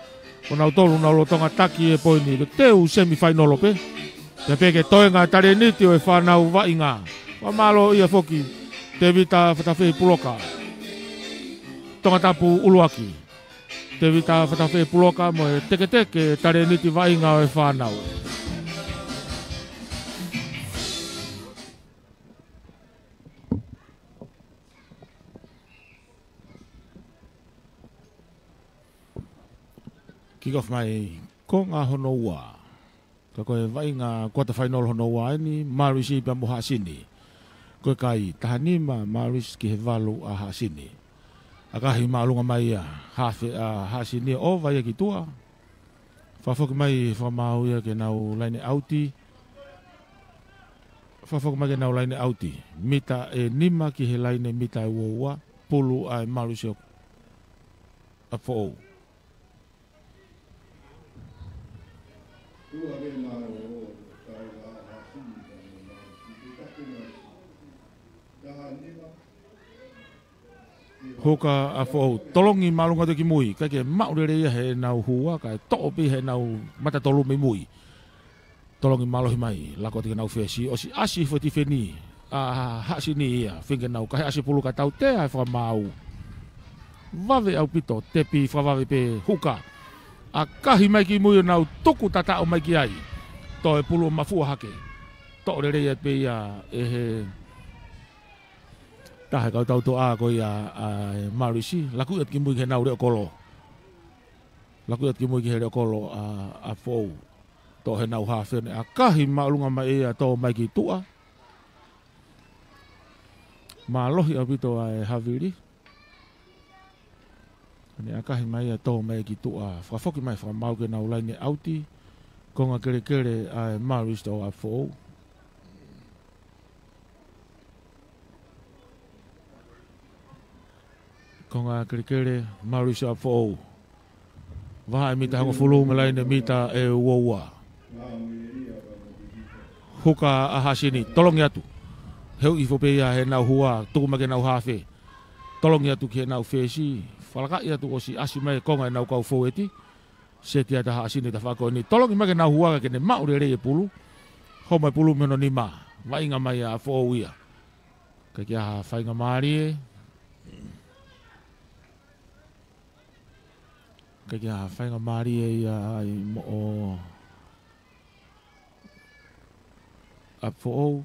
Ko nautolu nau lolotonga taki e poini, ko e teu semifainolo pē. Pea pehē ki he toenga talēniti ʻo e fānau vaʻinga. Fakamālō ia foki, Tevita Fatafehi Puloka, Tongatapu ʻUluaki. Tevita Fatafehi Puloka mo e teketeke talēniti vaʻinga ʻo e fānau. Kick off mai, konga hono ua. Ka ko e vaʻinga quarter final hono ua eni, Marist pea mo Haʻasini. Ko e kai taha nima Marist ki he valu ʻa Haʻasini. ʻAkahi māʻolunga mai ia, hafe ʻa Haʻasini, ʻova ia ki tuʻa. Fakafoki mai, fakamaau ia ke nau laine ʻauti. Fakafoki mai ke nau laine ʻauti. Mita ʻe nima ki he laine mita ʻe uaua, pulu ʻa e Marist ʻo ʻApifoʻou. Huka ʻa Foʻou, tolongi māʻolunga atu ki mui, ʻikai ke maʻu lelei ia heʻenau hua, kae toʻo pē heʻenau mata tolu mei mui. Tolongi mālohi mai, lako atu ki heʻenau fesi, ʻosi ʻasi hifo e tifeni ʻa Haʻasini ia, feinga ke nau kahe ʻasi pulu kae tautea e fakamaau. Vave ʻaupito, tepi fakavave pē Huka. ʻAkahi mai ki mui ʻo nau tuku tataʻo mai ki ai. Toe pulu ʻo mafua hake. Toʻo lelei atu pē ia ʻe he taha e kau tautoʻa ko ia ʻa e Marist, laku atu ki mui ki heʻenau leʻo kolo. Laku atu ki mui ki he leʻo kolo ʻa, ʻa Foʻou. Toʻo heʻenau hafe, ne ʻakahi māʻolunga mai ia tō mai ki tuʻa. Mālohi ʻaupito ʻa e havili. Ne ʻakahi mai ia tō mai ki tuʻa. Fakafoki mai fakamaau ke nau laine ʻauti. Konga kelekele ʻa e Marist ʻo ʻApifoʻou. Konga kelekele, Marist ʻo ʻApifoʻou. Vahaʻa e mita hongofulu mo e laine mita ʻe uaua. Huka ʻa Haʻasini, tolongi atu. Heu hifo pē ia heʻenau hua, tuku mai ki heʻenau hafe. Tolongi atu ki heʻenau fesi, falakaʻi atu ʻosi ʻasi mai e konga ʻenau kau foueti. Seti atu ʻa Haʻasini he tafaʻaki ko eni. Tolongi mai ki heʻenau hua kae ke ne maʻu lelei e pulu. Homa e pulu mei hono nima. Vaʻinga mai ʻa Foʻou ia. ʻIkai ke ʻi ai ha faingamālie. ʻIkai ke ʻi ai ha faingamālie ia ai moʻo ʻApifoʻou.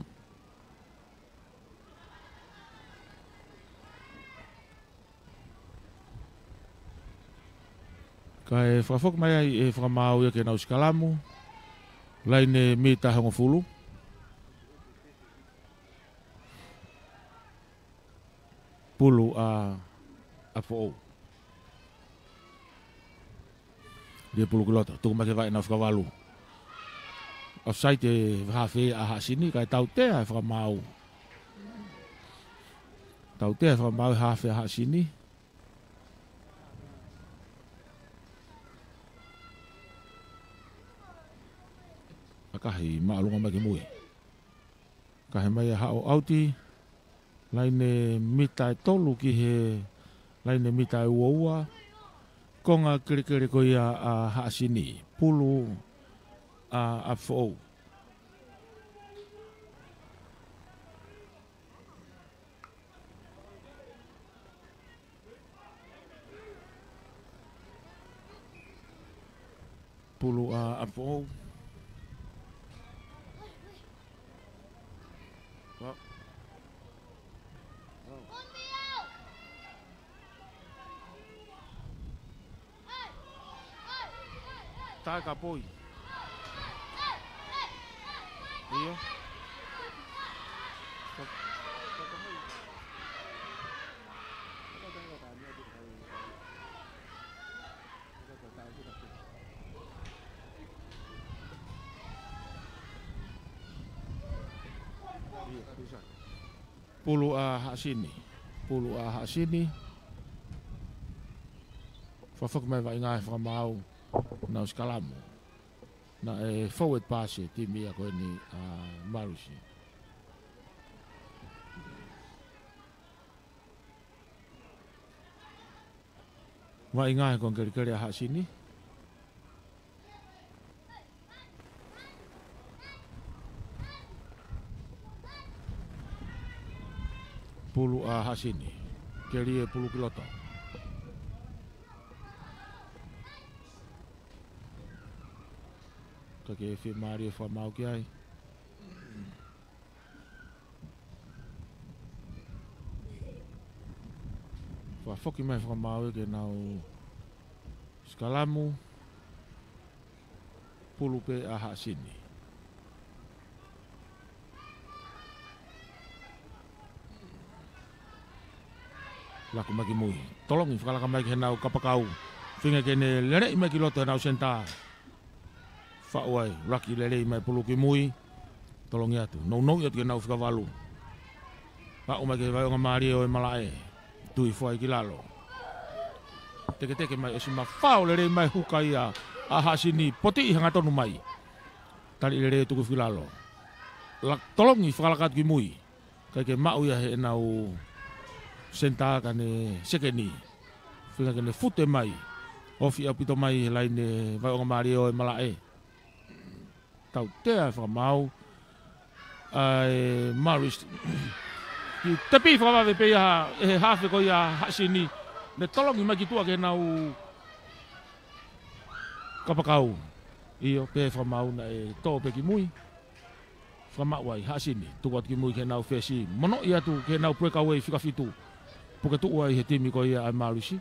Kae fakafoki mai ai e fakamaau ia ke nau sikalamu. Laine mita hongofulu. Pulu ʻa, ʻa Foʻou. Lie pulu ki loto, tuku mai ke vaʻe nau fakavalu. Offside e hafe ʻa Haʻasini, kae tautea e fakamaau. Tautea e fakamaau e hafe ʻa Haʻasini. ʻAkahi māʻolunga mai ki mui. Kahe mai ʻa Haʻo ʻauti. Laine mita ʻe tolu ki he laine mita ʻe uaua. Konga kelekele ko ia ʻa Haʻasini. Pulu ʻa, ʻa Foʻou. Pulu ʻa, ʻa Foʻou. Tae kapoi. ʻIo. Pulu ʻa Haʻasini. Pulu ʻa Haʻasini. Fakafoki mai vaʻinga he fakamaau. Nau sikalamu. Naʻe forward pass e timi ia ko eni ʻa Marusi. Vaʻinga he konga kelekele ʻa Haʻasini. Pulu ʻa Haʻasini. Keli e pulu ki loto. Ka ke fiemālie fakamaau ki ai. Fakafoki mai fakamaau ia ke nau sikalamu. Pulu pē ʻa Haʻasini. Laku mai ki mui. Tolongi fakalaka mai ki heʻenau kapakau. Feinga ke ne leleʻi mai ki loto heʻenau senitā. Faʻu ai, laki lelei mai pulu ki mui. Tolongi atu. Nounou atu ki heʻenau fika valu. Aʻu mai ki he vaiongamālie ʻo e malaʻe. Tui foʻi ki lalo. Teketeke mai ʻosi mafao lelei mai huka ia ʻa Haʻasini potiʻi hangatonu mai. Tali lelei tuku ki lalo. Lak-, tolongi fakalaka atu ki mui. Kae ke maʻu ia heʻenau senitā ka ne sekeni. Feinga ke ne fute mai. Ofi ʻaupito mai he laine vaiongamālie ʻo e malaʻe. Tautea e fakamaau. ʻA e Marusi. Ki tepi fakavave pē ia ʻe he hafe ko ia Haʻasini. Ne tolongi mai ki tuʻa ki heʻenau kapakau. ʻIo, pehē fakamaau naʻe tō pē ki mui. Fakamaʻu ai, Haʻasini. Tuku atu ki mui ki heʻenau fesi. Monoʻi atu ki heʻenau breakaway fika fitu. Puke tuʻu ai he timi ko ia ʻa Marusi.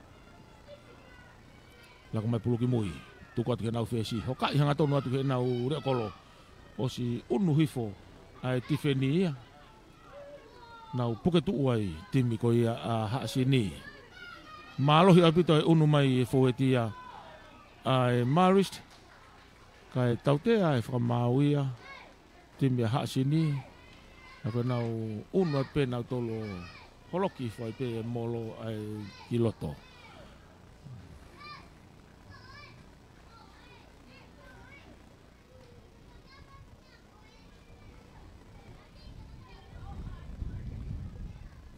Laku mai pulu ki mui. Tuku atu ki heʻenau fesi. Hokaʻi hangatonu atu ki heʻenau leʻo kolo. ʻOsi unu hifo ʻa e tifeni ia. Nau puke tuʻu ai timi ko ia ʻa Haʻasini. Mālohi ʻaupito e unu mai e fōueti ia ʻa e Marusi. Kae tautea e fakamaau ia. Timi ʻa Haʻasini. Naʻa ko ʻenau unu atu pē nautolu ʻo holoki foʻi pē e molo ai ki loto.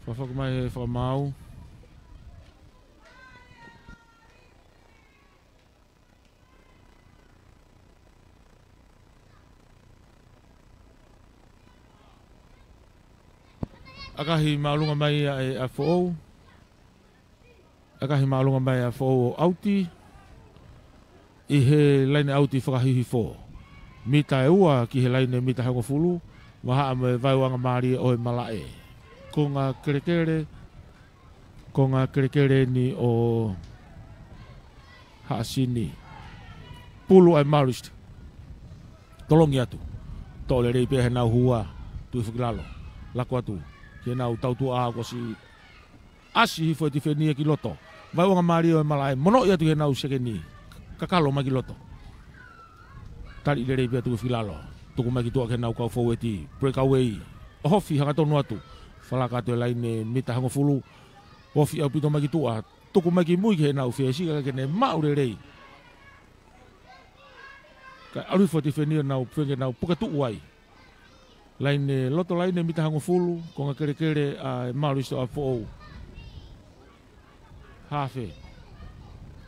Fakafoki mai he fakamaau. ʻAkahi māʻolunga mai ʻa e, ʻa Foʻou. ʻAkahi māʻolunga mai ʻa Foʻou ʻo ʻauti. ʻI he laine ʻauti fakahihifo. Mita ʻe ua ki he laine mita hongofulu. Vahaʻa mo e vaiongamālie ʻo e malaʻe. Konga kelekele. Konga kelekele ni ʻo Haʻasini. Pulu ʻa e Marusi. Tolongi atu. Toʻo lelei pē heʻenau hua. Tui foki lalo. Laku atu. Ki heʻenau tautuʻa kuo ʻosi ʻasi hifo e tifeni ia ki loto. Vaiongamālie ʻo e malaʻe. Monoʻi atu ki heʻenau sekeni. Kakalo mai ki loto. Tali lelei pē atu ki lalo. Tuku mai ki tuʻa ki heʻenau kau fōueti. Breakaway. ʻOhofi hangatonu atu. Fakalaka atu e laine mita hongofulu. Ofi ʻaupito mai ki tuʻa. Tuku mai ki mui ki heʻenau fesi ka ke ne maʻu lelei. Kae ʻalu hifo e tifeni ʻo nau puke, nau puke tuʻu ai. Laine, loto laine mita hongofulu, konga kelekele ʻa e Marusi ʻa Foʻou. Hafe.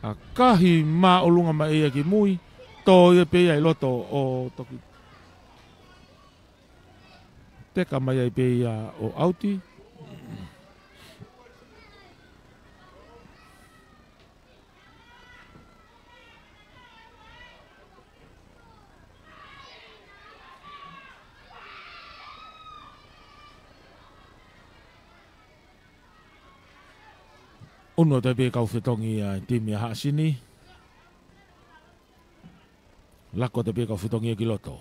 ʻAkahi māʻolunga mai ia ki mui, tō ia pē ia ʻi loto ʻo toki teka mai ai pē ia ʻo ʻauti. Unu atu pē kau fetongi ʻa e timi ʻa Haʻasini. Laku atu pē kau fetongi ia ki loto.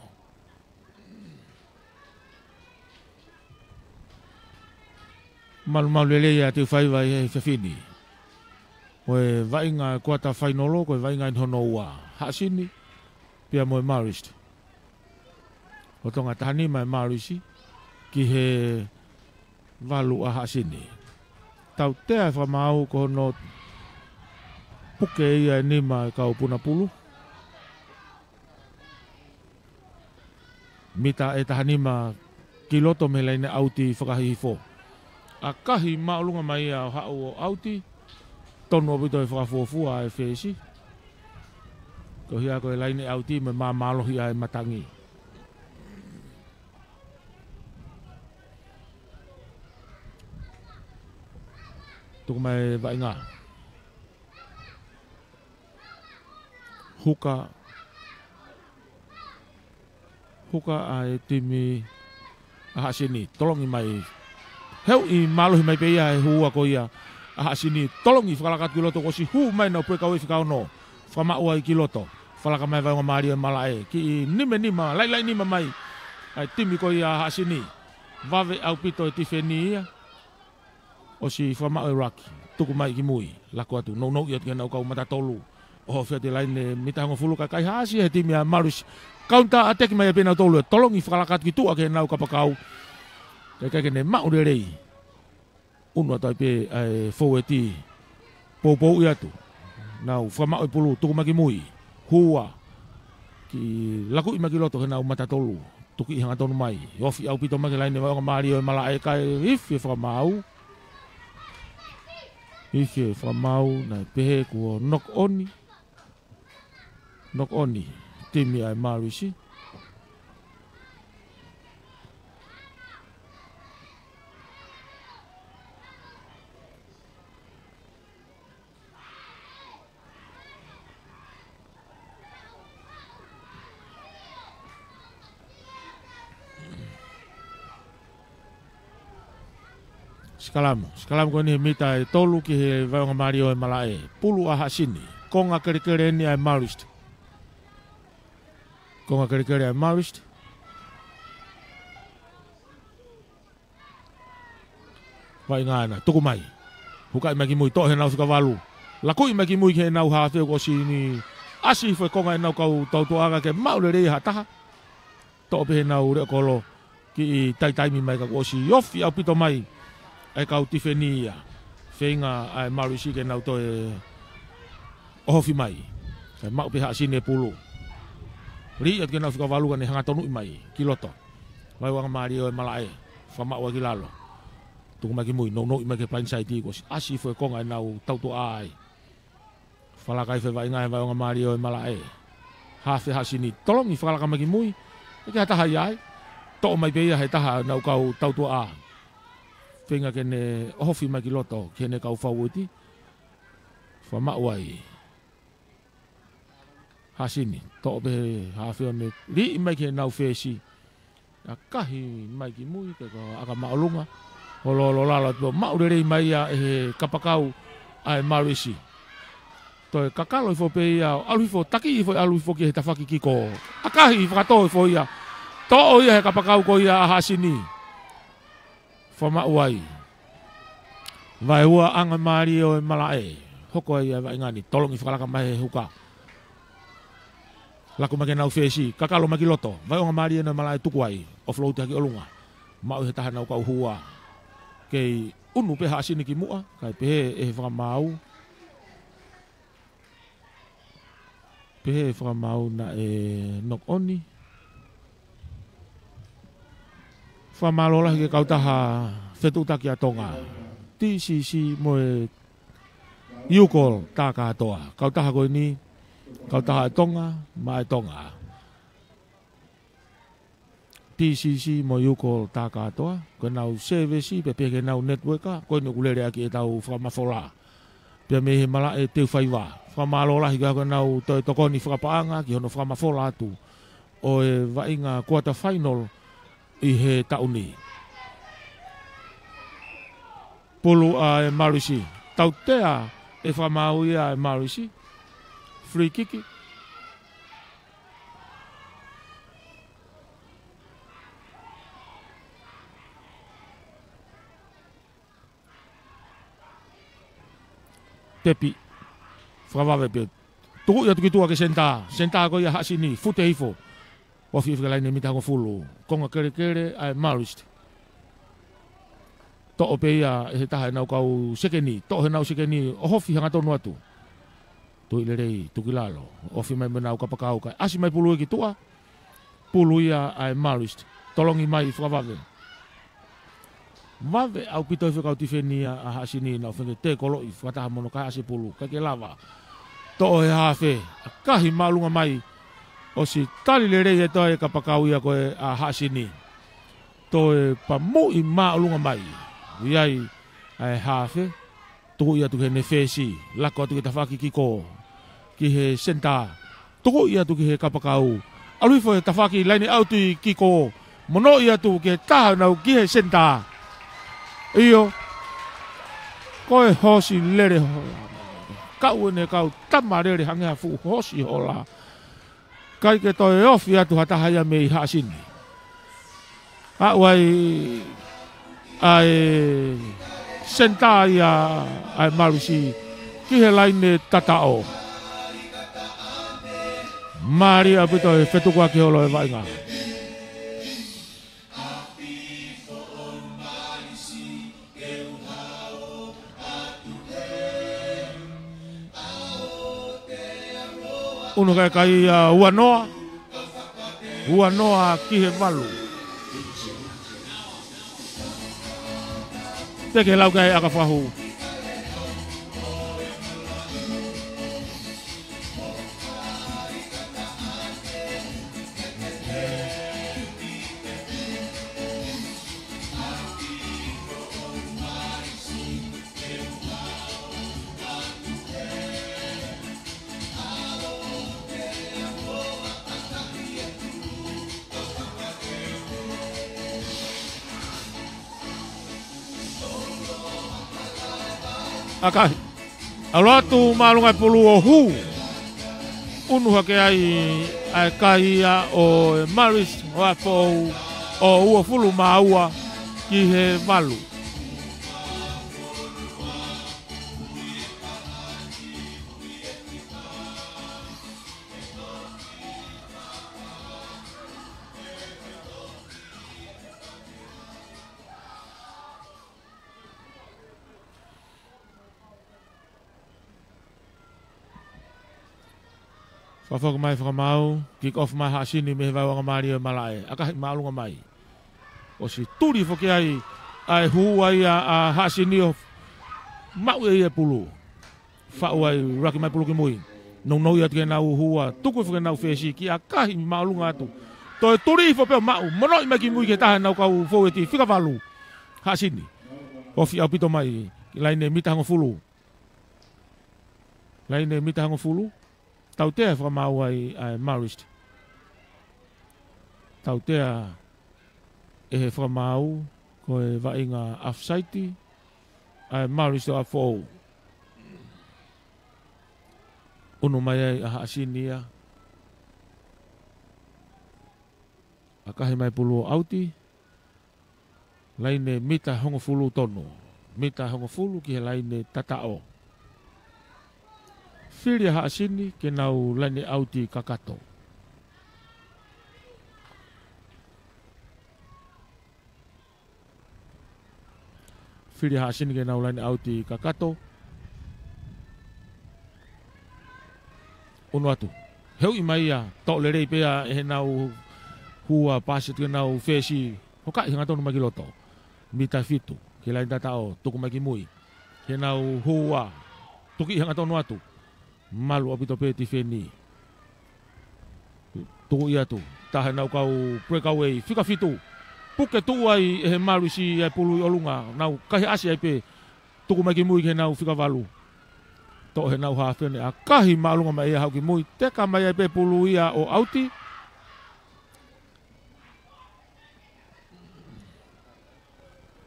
Malumalu lelei ʻa Teufaiva ʻi he efiafi ni. Ko e vaʻinga kuata fainolo, ko e vaʻinga eni hono ua. Haʻasini, pea mo e Marusi. ʻO Tonga taha nima e Marusi. Ki he Valu ʻa Haʻasini. Tautea e fakamaau ko hono puke ia e nima e kau puna pulu. Mita ʻe taha nima ki loto mei he laine ʻauti fakahihifo. ʻAkahi māʻolunga mai ia ʻo haʻu ʻo ʻauti. Tonu ʻaupito e fakafuofua e fesi. Ko ia ko e laine ʻauti mo e māmālohi ʻa e matangi. Tuku mai e vaʻinga. Huka. Huka ʻa e timi ʻa Haʻasini. Tolongi mai. Heuʻi mālohi mai pē ia he hua ko ia ʻa Haʻasini. Tolongi fakalaka atu ki loto kuo ʻosi hū mai ʻenau pueka ʻo e fika ono. Fakamaʻu ai ki loto. Fakalaka mai e vaionga mālie ʻo e malaʻe. Kiʻi nima nima, laʻilaʻi nima mai ʻa e timi ko ia ʻa Haʻasini. Vave ʻaupito e tifeni ia. ʻOsi fakamaʻu e laki. Tuku mai ki mui. Laku atu. Nounou atu ki heʻenau kau mata tolu. ʻOhofi atu e laine mita hongofulu ka ʻikai haʻasi he timi ʻa Maris. Kaunitā ʻateki mai pē ʻenau tolu. Tolongi fakalaka atu ki tuʻa ki heʻenau kapakau. Ka ʻikai ke ne maʻu lelei. ʻUnu atu ai pē ʻa e foueti. Poupouʻi atu. Nau fakamaʻu e pulu, tuku mai ki mui. Hua. Kiʻi lakuʻi mai ki loto ki heʻenau mata tolu. Tuki hangatonu mai. Ofi ʻaupito mai ki he laine vaionga mālie ʻo e malaʻe kae ifi e fakamaau. Ifi e fakamaau, naʻe pehē kuo knock on. Knock on, timi ʻa e Marisi. Sikalamu. Sikalamu ko eni he mita ʻe tolu ki he vaionga mālie ʻo e malaʻe. Pulu ʻa Haʻasini. Konga kelekele eni ʻa e Marist. Konga kelekele ʻa e Marist. Vaʻinga ʻena. Tuku mai. Hukaʻi mai ki mui. Toʻo heʻenau fika valu. Lakuʻi mai ki mui ki heʻenau hafe kuo ʻosi ʻasi hifo e konga ʻenau kau tautuʻa ka ʻikai ke maʻu lelei ha taha. Toʻo pē heʻenau leʻo kolo. Kiʻi taitaimi mai ka kuo ʻosi ofi ʻaupito mai ʻa e kau tifeni ia. Feinga ʻa e Marisi ke nau toe ʻohofi mai. Kae maʻu pē Haʻasini e pulu. Liʻi atu ki heʻenau fika valu ka ne hangatonuʻi mai ki loto. Vaionga mālie ʻo e malaʻe. Fakamaʻu ai ki lalo. Tuku mai ki mui, nounou mai ki he blindside kuo ʻosi ʻasi hifo e konga ʻenau tautuʻa ai. Fakalaka ai e vaʻinga ʻa e vaionga mālie ʻo e malaʻe. Hafe Haʻasini, tolongi fakalaka mai ki mui. ʻIkai ha taha ia ai. Toʻo mai pē ia he taha ʻenau kau tautuʻa. Feinga ke ne ʻohofi mai ki loto, ki heʻene kau faueti. Fakamaʻu ai. Haʻasini, toʻo pē he hafe ʻo ne liʻi mai ki heʻenau fesi. ʻAkahi mai ki mui, kae ko e ʻaka māʻolunga. Holo, holo lalo atu, maʻu lelei mai ia ʻe he kapakau ʻa e Marisi. Toe kakalo hifo pē ia, ʻalu hifo, taki hifo, ʻalu hifo ki he tafaʻaki kiko. ʻAkahi fakatō hifo ia. Toʻo ia he kapakau ko ia ʻa Haʻasini. Fakamaʻu ai. Vaeua ʻa e mālie ʻo e malaʻe. Hoko ai ʻa e vaʻinga ni, tolongi fakalaka mai he huka. Laku mai ki heʻenau fesi, kakalo mai ki loto. Vaionga mālie ʻo e malaʻe tuku ai. Offload hake ʻolunga. Maʻu he taha ʻenau kau hua. Kei ʻunu pē Haʻasini ki muʻa, kae pehē ʻe he fakamaau. Pehē fakamaau naʻe knock on. Fakamālō lahi ki he kautaha fetuʻutaki ʻa Tonga. T C C mo e Yukol tā kātoa. Kautaha ko eni, kautaha ʻa Tonga, maʻa e Tonga. T C C mo Yukol tā kātoa, ko ʻenau sēvesi, pea pehē ki heʻenau network, ko eni ʻoku lele ʻaki ʻetau fakamafola. Pea mei he malaʻe Teufaiva. Fakamālō lahi ki heʻenau toe tokoni fakapaʻanga, ki hono fakamafola atu ʻo e vaʻinga quarter final ʻi he taʻu ni. Pulu ʻa e Marisi. Tautea e fakamaau ia ʻa e Marisi. Free kick. Tepi. Fakavave pē. Tukuʻi atu ki tuʻa ki he senitā. Senitā ko ia Haʻasini. Fute hifo. Ofi hifo ki he laine mita hongofulu. Konga kelekele ʻa e Marist. Toʻo pē ia ʻe he taha ʻenau kau sekeni, toʻo heʻenau sekeni, ʻo ofi hangatonu atu. Tuʻi lelei, tuki lalo, ofi mai mo ʻenau kapakau kae ʻasi mai pulu ia ki tuʻa. Pulu ia ʻa e Marist, tolongi mai fakavave. Vave ʻaupito e fekau tifeni ia ʻa Haʻasini, nau feinga ke tekoloʻi fakataha mo hono kae ʻasi pulu, ʻikai ke lava. Toʻo ʻe he hafe, ʻakahi māʻolunga mai, ʻosi tali lelei e toe kapakau ia ko ē ʻa Haʻasini. Toe pamuʻi māʻolunga mai. ʻOku ʻi ai ʻa e hafe, tukuʻi atu ki heʻene fesi, lako atu ki he tafaʻaki kiko, ki he senitā, tukuʻi atu ki he kapakau. ʻAlu hifo e tafaʻaki laine ʻauti kiko, monoʻi atu ki he taha ʻenau ki he senitā. ʻIo, ko e hosi lele hola. Kau ʻene kau tama lele hangē ha fuʻu hosi hola. ʻIkai ke toe ofi atu ha taha ia mei Haʻasini. Aʻu ai ʻa e senitā ia ʻa e Marist ki he laine tataʻo. Mālie ʻaupito e fetukuaki holo e vaʻinga. ʻUnu kae kai ia ua noa. Ua noa ki he valu. Teke lau kae ʻaka fakahū. ʻAkahi. ʻAlu atu māʻolunga e pulu ʻo hū. ʻUnu hake ai ʻa e kai ia ʻo e Marist ʻo Afoʻou, ʻo uofulu mā ua ki he valu. Fakafoki mai fakamaau, kick off mai Haʻasini mei he vaeuanga mālie ʻo e malaʻe. ʻAkahi māʻolunga mai. ʻOsi tuli foki ai ʻa e hū ia ʻa Haʻasini ʻo maʻu ʻe ia e pulu. Faʻu ai ʻuluaki mai pulu ki mui. Nounou atu ki heʻenau hua, tuku foki ʻenau fesi, kiʻi ʻakahi māʻolunga atu. Toe tuli hifo pē ʻo maʻu, monoʻi mai ki mui ki he taha ʻenau kau foueti, fika valu. Haʻasini. Ofi ʻaupito mai, ki laine mita hongofulu. Laine mita hongofulu. Tautea fakamaau ai ʻa e Marist. Tautea ʻe he fakamaau, ko e vaʻinga offside, ʻa e Marist ʻo Afoʻou. ʻUnu mai ai ʻa Haʻasini ia. ʻAkahi mai pulu ʻo ʻauti. Laine mita hongofulu tonu. Mita hongofulu ki he laine tataʻo. Fili ʻa Haʻasini ke nau laine ʻauti kakato. Fili ʻa Haʻasini ke nau laine ʻauti kakato. ʻUnu atu. Heuʻi mai ia, toʻo lelei pē ia ʻe heʻenau hua, pasi atu ki heʻenau fesi. Hokaʻi hangatonu mai ki loto. Mita fitu, ki he laine tataʻo, tuku mai ki mui. Heʻenau hua, tukiʻi hangatonu atu. Malu ʻaupito pē tifeni. Tukuʻi atu, taha ʻenau kau breakaway, fika fitu. Puke tuʻu ai ʻe he Marist ʻa e pulu ʻi ʻolunga, nau kaihaʻasi ai pē, tuku mai ki mui ki heʻenau fika valu. Toʻo heʻenau hafe, ʻakahi māʻolunga mai ia haʻu ki mui, teka mai ai pē pulu ia ʻo ʻauti.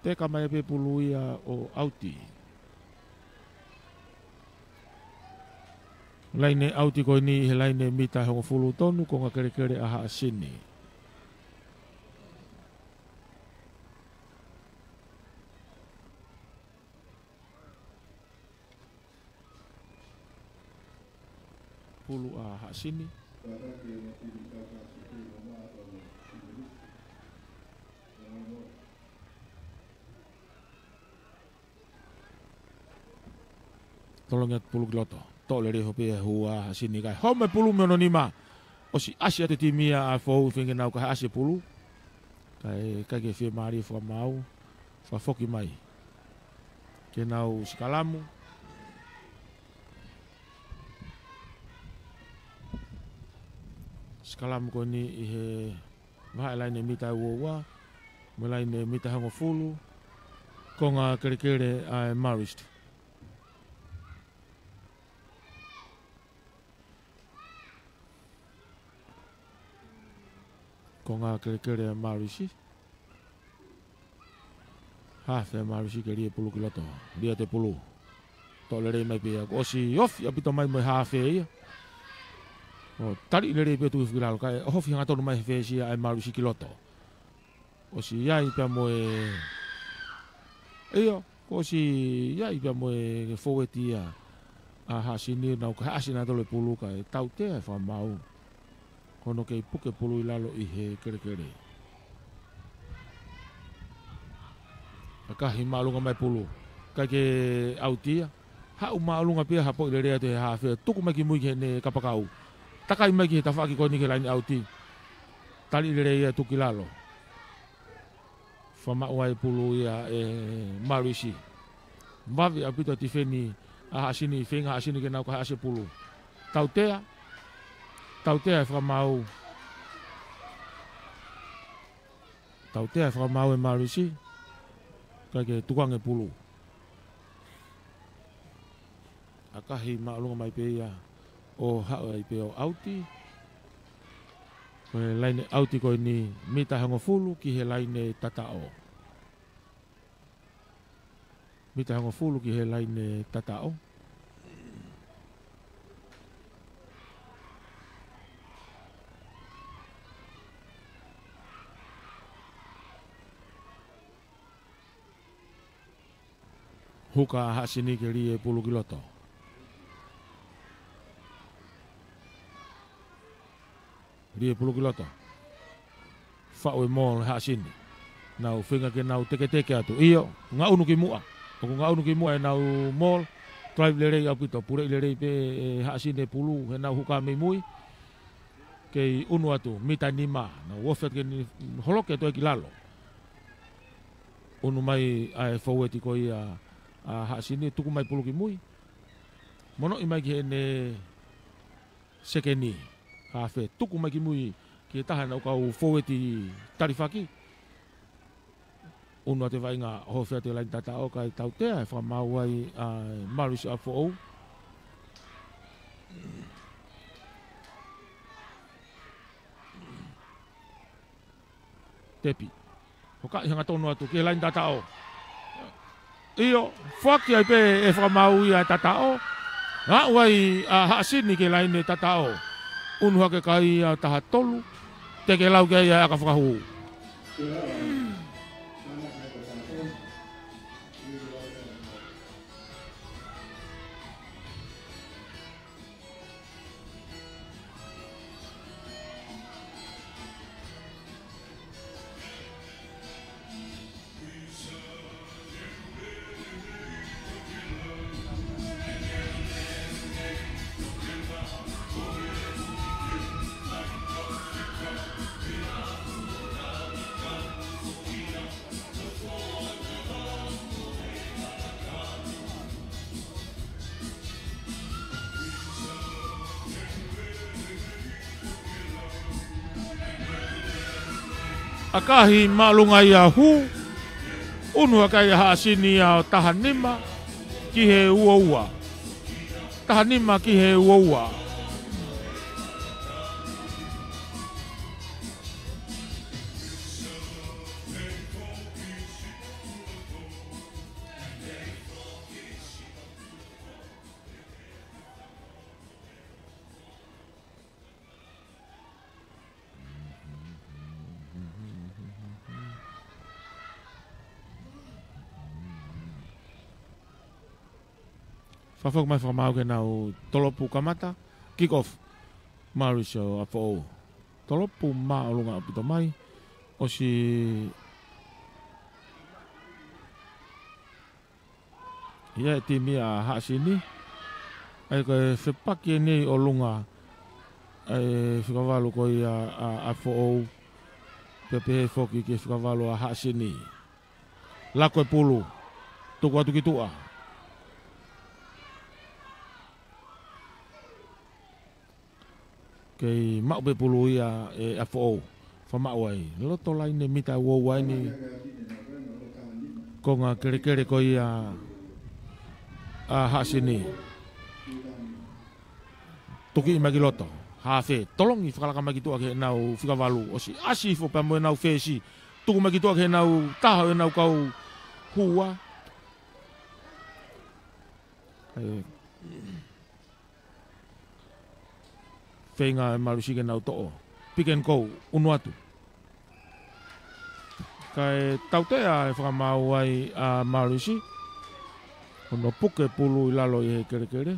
Teka mai pē pulu ia ʻo ʻauti. Laine ʻauti ko eni he laine mita hongofulu tonu, konga kelekele ʻa Haʻasini. Pulu ʻa Haʻasini. Pulu ʻa Haʻasini. Tolongi atu pulu ki loto. Toʻo lelei hope e hū ʻa Haʻasini kae home pulu mei hono nima. ʻOsi ʻasi atu e timi ʻa Foʻou, feinga ke nau kaihaʻasi e pulu. Kae ʻikai ke fiemālie e fakamaau. Fakafoki mai. Ke nau sikalamu. Sikalamu ko eni ʻi he vahaʻa laine mita ʻe uaua, mo e laine mita ʻe hongofulu, konga kelekele ʻa e Marist. Konga kelekele ʻa e Marist. Hafe ʻa e Marist ke lie pulu ki loto. Lie atu e pulu. Toʻo lelei mai pē ia. Kuo ʻosi ofi ʻaupito mai mo e hafe ia. ʻO tali lelei pē tuku hifo ki lalo. Kae ʻohofi hangatonu mai he fesi ia ʻa e Marist ki loto. ʻOsi ʻi ai pea mo e, ʻio, kuo ʻosi ʻi ai pea mo e fōueti ia ʻa Haʻasini, nau kaihaʻasi nautolu e pulu kae tautea e fakamaau. Hono kei puke pulu ʻi lalo ʻi he kelekele. ʻAkahi māʻolunga mai pulu. ʻIkai ke ʻauti ia. Haʻu māʻolunga pē ia, hapoʻi lelei atu he hafe, tuku mai ki mui ki heʻene kapakau. Takai mai ki he tafaʻaki ko eni ki he laine ʻauti. Tali lelei ia tuku ki lalo. Fakamaʻu ai e pulu ia ʻe Marist. Vave ʻaupito e tifeni ʻa Haʻasini, feinga Haʻasini ke nau kaihaʻasi e pulu. Tautea. Tautea e fakamaau. Tautea e fakamaau ʻe Marist. ʻIkai ke tukuange e pulu. ʻAkahi māʻolunga mai pē ia ʻo haʻu ai pē ʻo ʻauti. Ko e laine ʻauti ko eni mita ʻe hongofulu ki he laine tataʻo. Mita ʻe hongofulu ki he laine tataʻo. Huka ʻa Haʻasini ke lie pulu ki loto. Lie pulu ki loto. Faʻu e maoli ʻa Haʻasini. Nau feinga ke nau teketeke atu. ʻIo, ngaʻunu ki muʻa. ʻOku ngaʻunu ki muʻa ʻenau maoli. Drive lelei ʻaupito. Puleʻi lelei pē ʻe Haʻasini e pulu. Heʻenau huka mei mui. Kei ʻunu atu. Mita nima. Nau ofi atu ke nau holoki atu ai ki lalo. ʻUnu mai ʻa e fōueti ko ia ʻa Haʻasini, tuku mai pulu ki mui. Monoʻi mai ki heʻene sekeni. Hafe, tuku mai ki mui ki he taha ʻenau kau fōueti talifaki. ʻUnu atu e vaʻinga, ʻohofi atu e laine tataʻo kae tautea e fakamaau ai ʻa e Marist ʻa Foʻou. Tepi. Hokaʻi hangatonu atu ki he laine tataʻo. ʻIo, foaki ai pē e fakamaau ia e tataʻo. Aʻu ai ʻa Haʻasini ki he laine tataʻo. ʻUnu hake kai ia taha tolu. Teke lau ki ai ʻa e ʻaka fakahū. ʻAkahi māʻolunga ia hū. ʻUnu hake ai ʻa Haʻasini ia ʻo taha nima ki he uaua. Taha nima ki he uaua. Fakafoki mai fakamaau ke nau tolopu kamata. Kick off. Mauricio ʻApifoʻou. Tolopu māʻolunga ʻaupito mai. ʻOsi ia e timi ʻa Haʻasini. ʻA ia ko e fepaki eni ʻi ʻolunga ʻa e fika valu ko ia ʻa, ʻa Foʻou, pea pehē foki ki he fika valu ʻa Haʻasini. Laku e pulu, tuku atu ki tuʻa. Kei maʻu pē pulu ia ʻe, ʻa Foʻou. Fakamaʻu ai. Loto laine mita ua ua eni. Konga kelekele ko ia ʻa Haʻasini. Tuki mai ki loto. Hafe. Tolongi fakalaka mai ki tuʻa ki heʻenau fika valu. ʻOsi ʻasi hifo pea mo ʻenau fesi. Tuku mai ki tuʻa ki heʻenau taha ʻo ʻenau kau hua. ʻE. Feinga ʻe Malusi ke nau toʻo. Pick and go, ʻunu atu. Kae tautea e fakamaau ai ʻa Malusi. Ko hono puke pulu ʻi lalo ʻi he kelekele.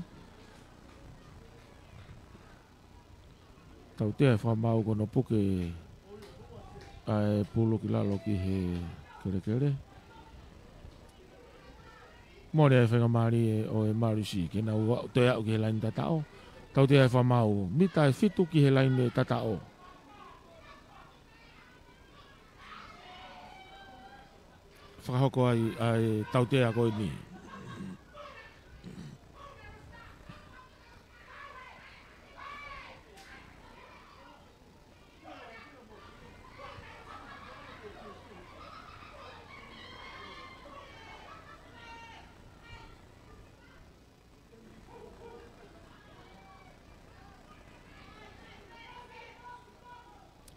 Tautea e fakamaau ko hono puke ʻa e pulu ki lalo ki he kelekele. Mole e faingamālie ʻo e Malusi ke nau aʻu, toe aʻu ki he laine tataʻo. Tautea e fakamaau, mita ʻe fitu ki he laine tataʻo. Fakahoko ai ʻa e tautea ko eni.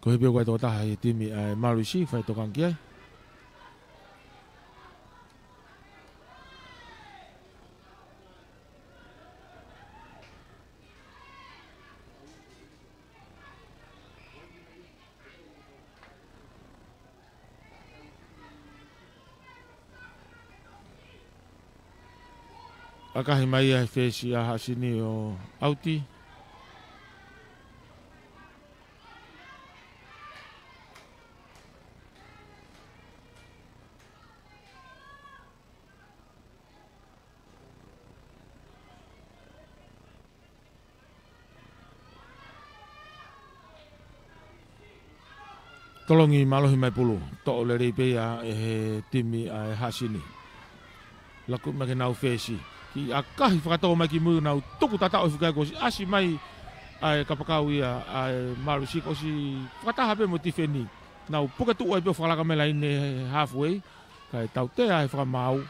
Ko e hā pē ʻoku ʻi ai e tokotaha ʻi he timi ʻa e Malusi, fai tokanga ki ai. ʻAkahi mai ia he fesi ʻa Haʻasini ʻo ʻauti. Tolongi mālohi mai pulu. Toʻo lelei pē ia ʻe he timi ʻa e Haʻasini. Laku mai ki heʻenau fesi. Kiʻi ʻakahi fakatō mai ki mui, nau tuku tataʻo e fuka kuo ʻosi ʻasi mai ʻa e kapakau ia ʻa e Malusi, kuo ʻosi fakataha pē mo e tifeni. Nau puke tuʻu ai pē ʻo fakalaka mai laine halfway. Kae tautea e fakamaau.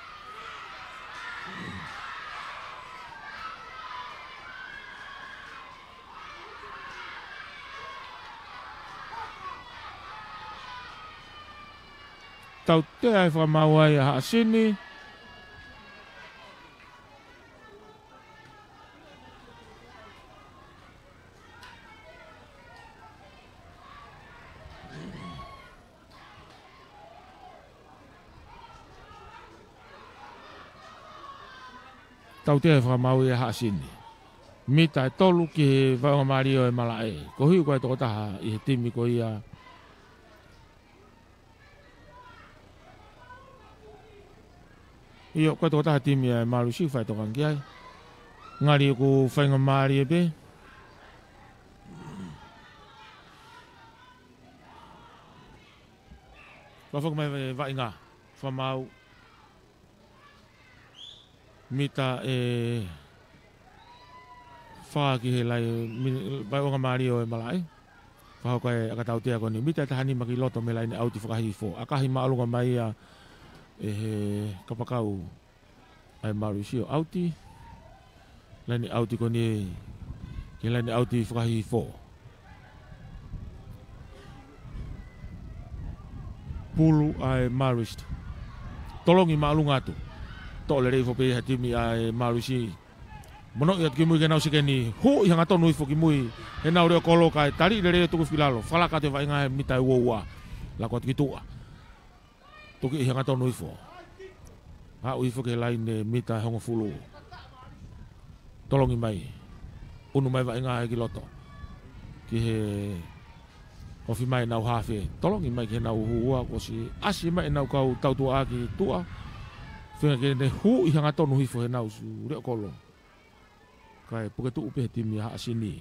Tautea e fakamaau ai ʻa Haʻasini. Tautea e fakamaau ia ʻa Haʻasini. Mita ʻe tolu ki he vaʻinga mālie ʻo e malaʻe. Ko Hiu ko e tokotaha ʻi he timi ko ia. ʻIo, ko e tokotaha timi ʻa e Malusi, fai tokanga ki ai. Ngali ʻoku faingamālie pē. Kau foki mai vaʻinga. Fakamaau. Mita ʻe fā ki he lai, mi-, vaʻinga mālie ʻo e malaʻe. Fakahoko e ʻakatautea ko eni. Mita ʻe taha nima ki loto mei he laine ʻauti fakahihifo. ʻAkahi māʻolunga mai ia ʻe he kapakau ʻa e Malusi ʻo ʻauti. Laine ʻauti ko eni ki he laine ʻauti fakahihifo. Pulu ʻa e Malusi. Tolongi māʻolunga atu. Toʻo lelei hifo pē ʻe he timi ʻa e Malusi. Monoʻi atu ki mui ke nau sekeni. Huʻi hangatonu hifo ki mui. Heʻenau leʻo kolo kae tali lelei e tuku hifo ki lalo. Fakalaka atu e vaʻinga he mita ʻe ua ua. Laku atu ki tuʻa. Tuki ʻi hangatonu hifo. Aʻu hifo ki he laine mita ʻe hongofulu. Tolongi mai. ʻUnu mai vaʻinga he ki loto. Ki he ofi mai ʻenau hafe. Tolongi mai ki heʻenau hua, kuo ʻosi ʻasi mai ʻenau kau tautuʻa ki tuʻa. Feinga ke ne huʻi hangatonu hifo heʻenau leʻo kolo. Kae puke tuʻu pē he timi ʻa Haʻasini.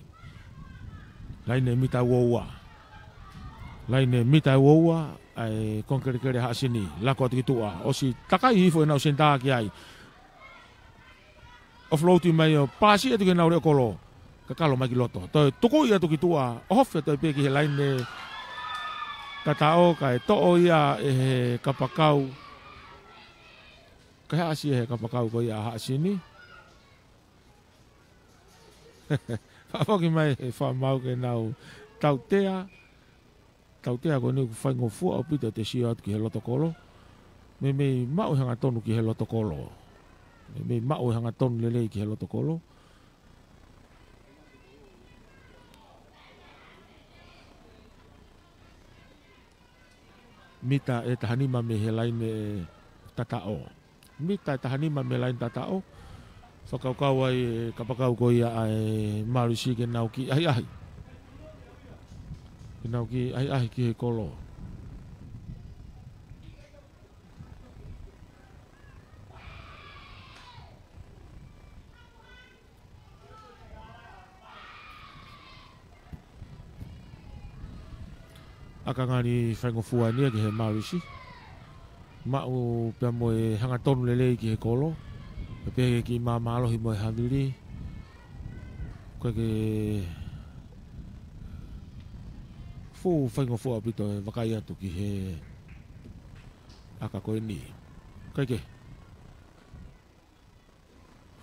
Laine mita ua ua. Laine mita ua ua, ʻa e konga kelekele ʻa Haʻasini. Lako atu ki tuʻa. ʻOsi takai hifo ʻenau senitā ki ai. Offload mai ʻo paasi atu ki heʻenau leʻo kolo. Kakalo mai ki loto. Toe tukuʻi atu ki tuʻa. ʻOhofi atu ai pē ki he laine tataʻo kae toʻo ia ʻe he kapakau. Kae haʻasi ʻe he kapakau ko ia ʻa Haʻasini. Fakafoki mai ʻe Fakamaau ke nau tautea. Tautea ko eni ʻoku faingofua ʻaupito ʻete sio atu ki he loto kolo. Meimei maʻu e hangatonu ki he loto kolo. Meimei maʻu e hangatonu lelei ki he loto kolo. Mita ʻe taha nima mei he laine tataʻo. Mita ʻe taha nima mei he laine tataʻo. Fakakaukau ai e kapakau ko ia ʻa e Marusi ke nau kiʻi ʻahiʻahi. Ke nau kiʻi ʻahiʻahi ki he kolo. ʻAka ngali faingofua eni ia ki he Marusi. Maʻu pea mo e hangatonu lelei ki he kolo. Pea pehē ki he kiʻi māmālohi mo e havili. Ko e ke fuʻu faingofua ʻaupito e vakai atu ki he ʻaka ko eni. Kae kehe.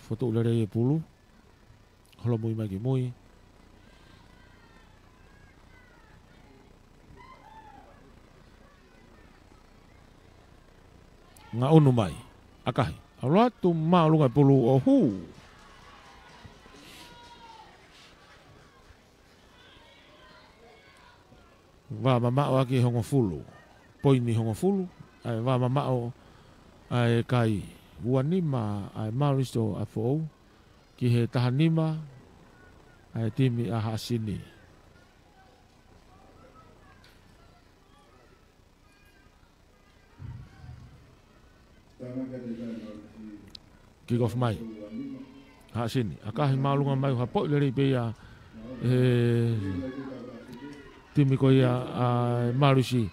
Fokotuʻu lelei e pulu. Holomui mai ki mui. Ngaʻunu mai. ʻAkahi. ʻAlu atu māʻolunga e pulu ʻo hū. Vā mamaʻo ʻaki e hongofulu. Poini hongofulu. ʻA e vā mamaʻo ʻa e kai. Ua nima ʻa e Marusi ʻo ʻApifoʻou. Ki he taha nima ʻa e timi ʻa Haʻasini. Kick off mai. Haʻasini. ʻAkahi māʻolunga mai ʻo hapoʻi lelei pē ia ʻe he timi ko ia ʻa Marusi.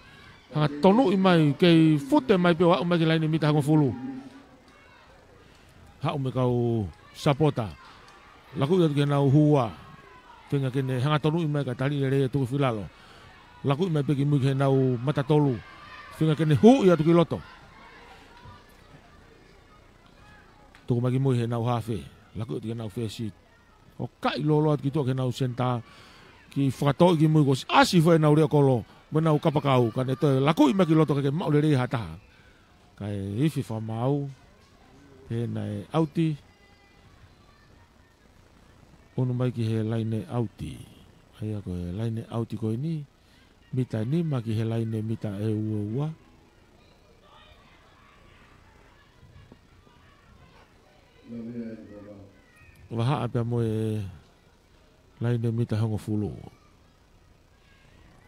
Hanga tonuʻi mai kei fute mai pē ʻo aʻu mai ki he laine mita hongofulu. Haʻu mo e kau sapota. Lakuʻi atu ki heʻenau hua. Feinga ke ne hanga tonuʻi mai kae tali lelei e tuku filalo. Lakuʻi mai pē ki mui ki heʻenau matatolu. Feinga ke ne huʻi atu ki loto. Tuku mai ki mui heʻenau hafe. Lakuʻi atu ki heʻenau fesi. ʻO kai lōloa atu ki tuʻa ki heʻenau senitā. Kiʻi fakatōʻi ki mui kuo ʻosi ʻasi foki ʻenau leʻo kolo. Mo ʻenau kapakau. Ka ne toe lakuʻi mai ki loto kae ke maʻu lelei ha taha. Kae ifi Fakamaau. Pehē naʻe ʻauti. ʻUnu mai ki he laine ʻauti. ʻA ia ko e laine ʻauti ko eni. Mita ʻe nima ki he laine mita ʻe ua ua. Vahaʻa pea mo e laine mita hongofulu.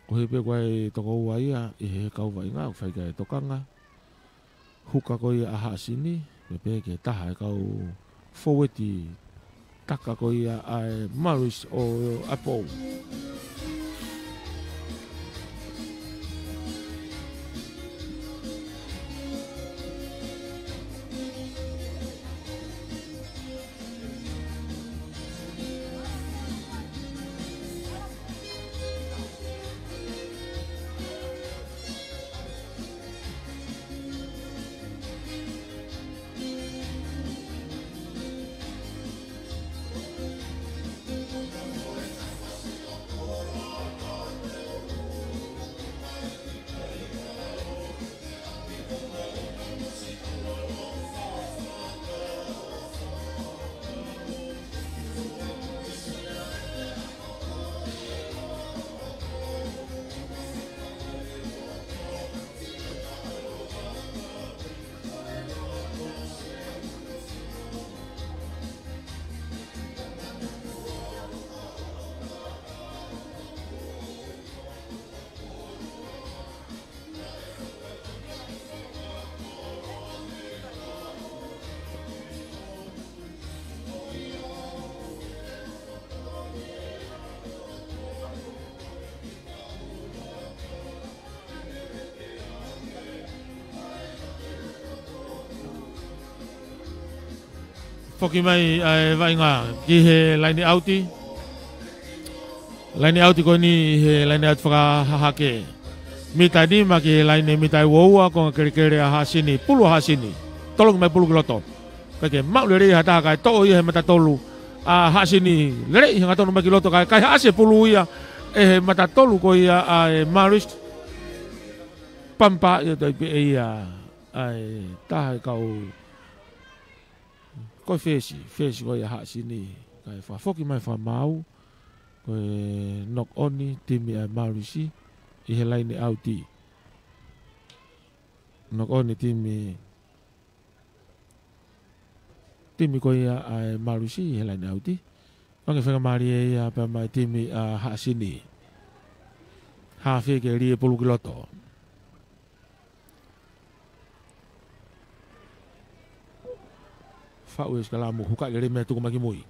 Ko e pē ko e toko ua ia ʻi he kau vaʻinga, ʻoku fai ki ai e tokanga. Huka ko ia ʻa Haʻasini, pea pehē ki he taha e kau fōueti taka ko ia ʻa e Marusi ʻo ʻApifoʻou. Foki mai ʻa e vaʻinga ki he laine ʻauti. Laine ʻauti ko eni he laine ʻauti fakahahake. Mita ʻe nima ki he laine mita ʻe uaua, konga kelekele ʻa Haʻasini, pulu ʻa Haʻasini. Tolongi mai pulu ki loto. Kae ke maʻu lelei ha taha kae toʻo ia he mata tolu ʻa Haʻasini, lelei hangatonu mai ki loto kae, kae haʻasi e pulu ia ʻe he mata tolu ko ia ʻa e Maris. Pampa ia tai pē ia ʻa e taha e kau ko e fesi, fesi ko ia Haʻasini. Kae fakafoki mai fakamaau, ko e knock on timi ʻa e Maris ʻi he laine ʻauti. Knock on timi, timi ko ia ʻa e Maris ʻi he laine ʻauti. Fanga faingamālie ia pea mai timi ʻa Haʻasini. Hafe ke lī e pulu ki loto. Faʻu e sikalamu, hukaʻi lelei mei tuku mai ki mui.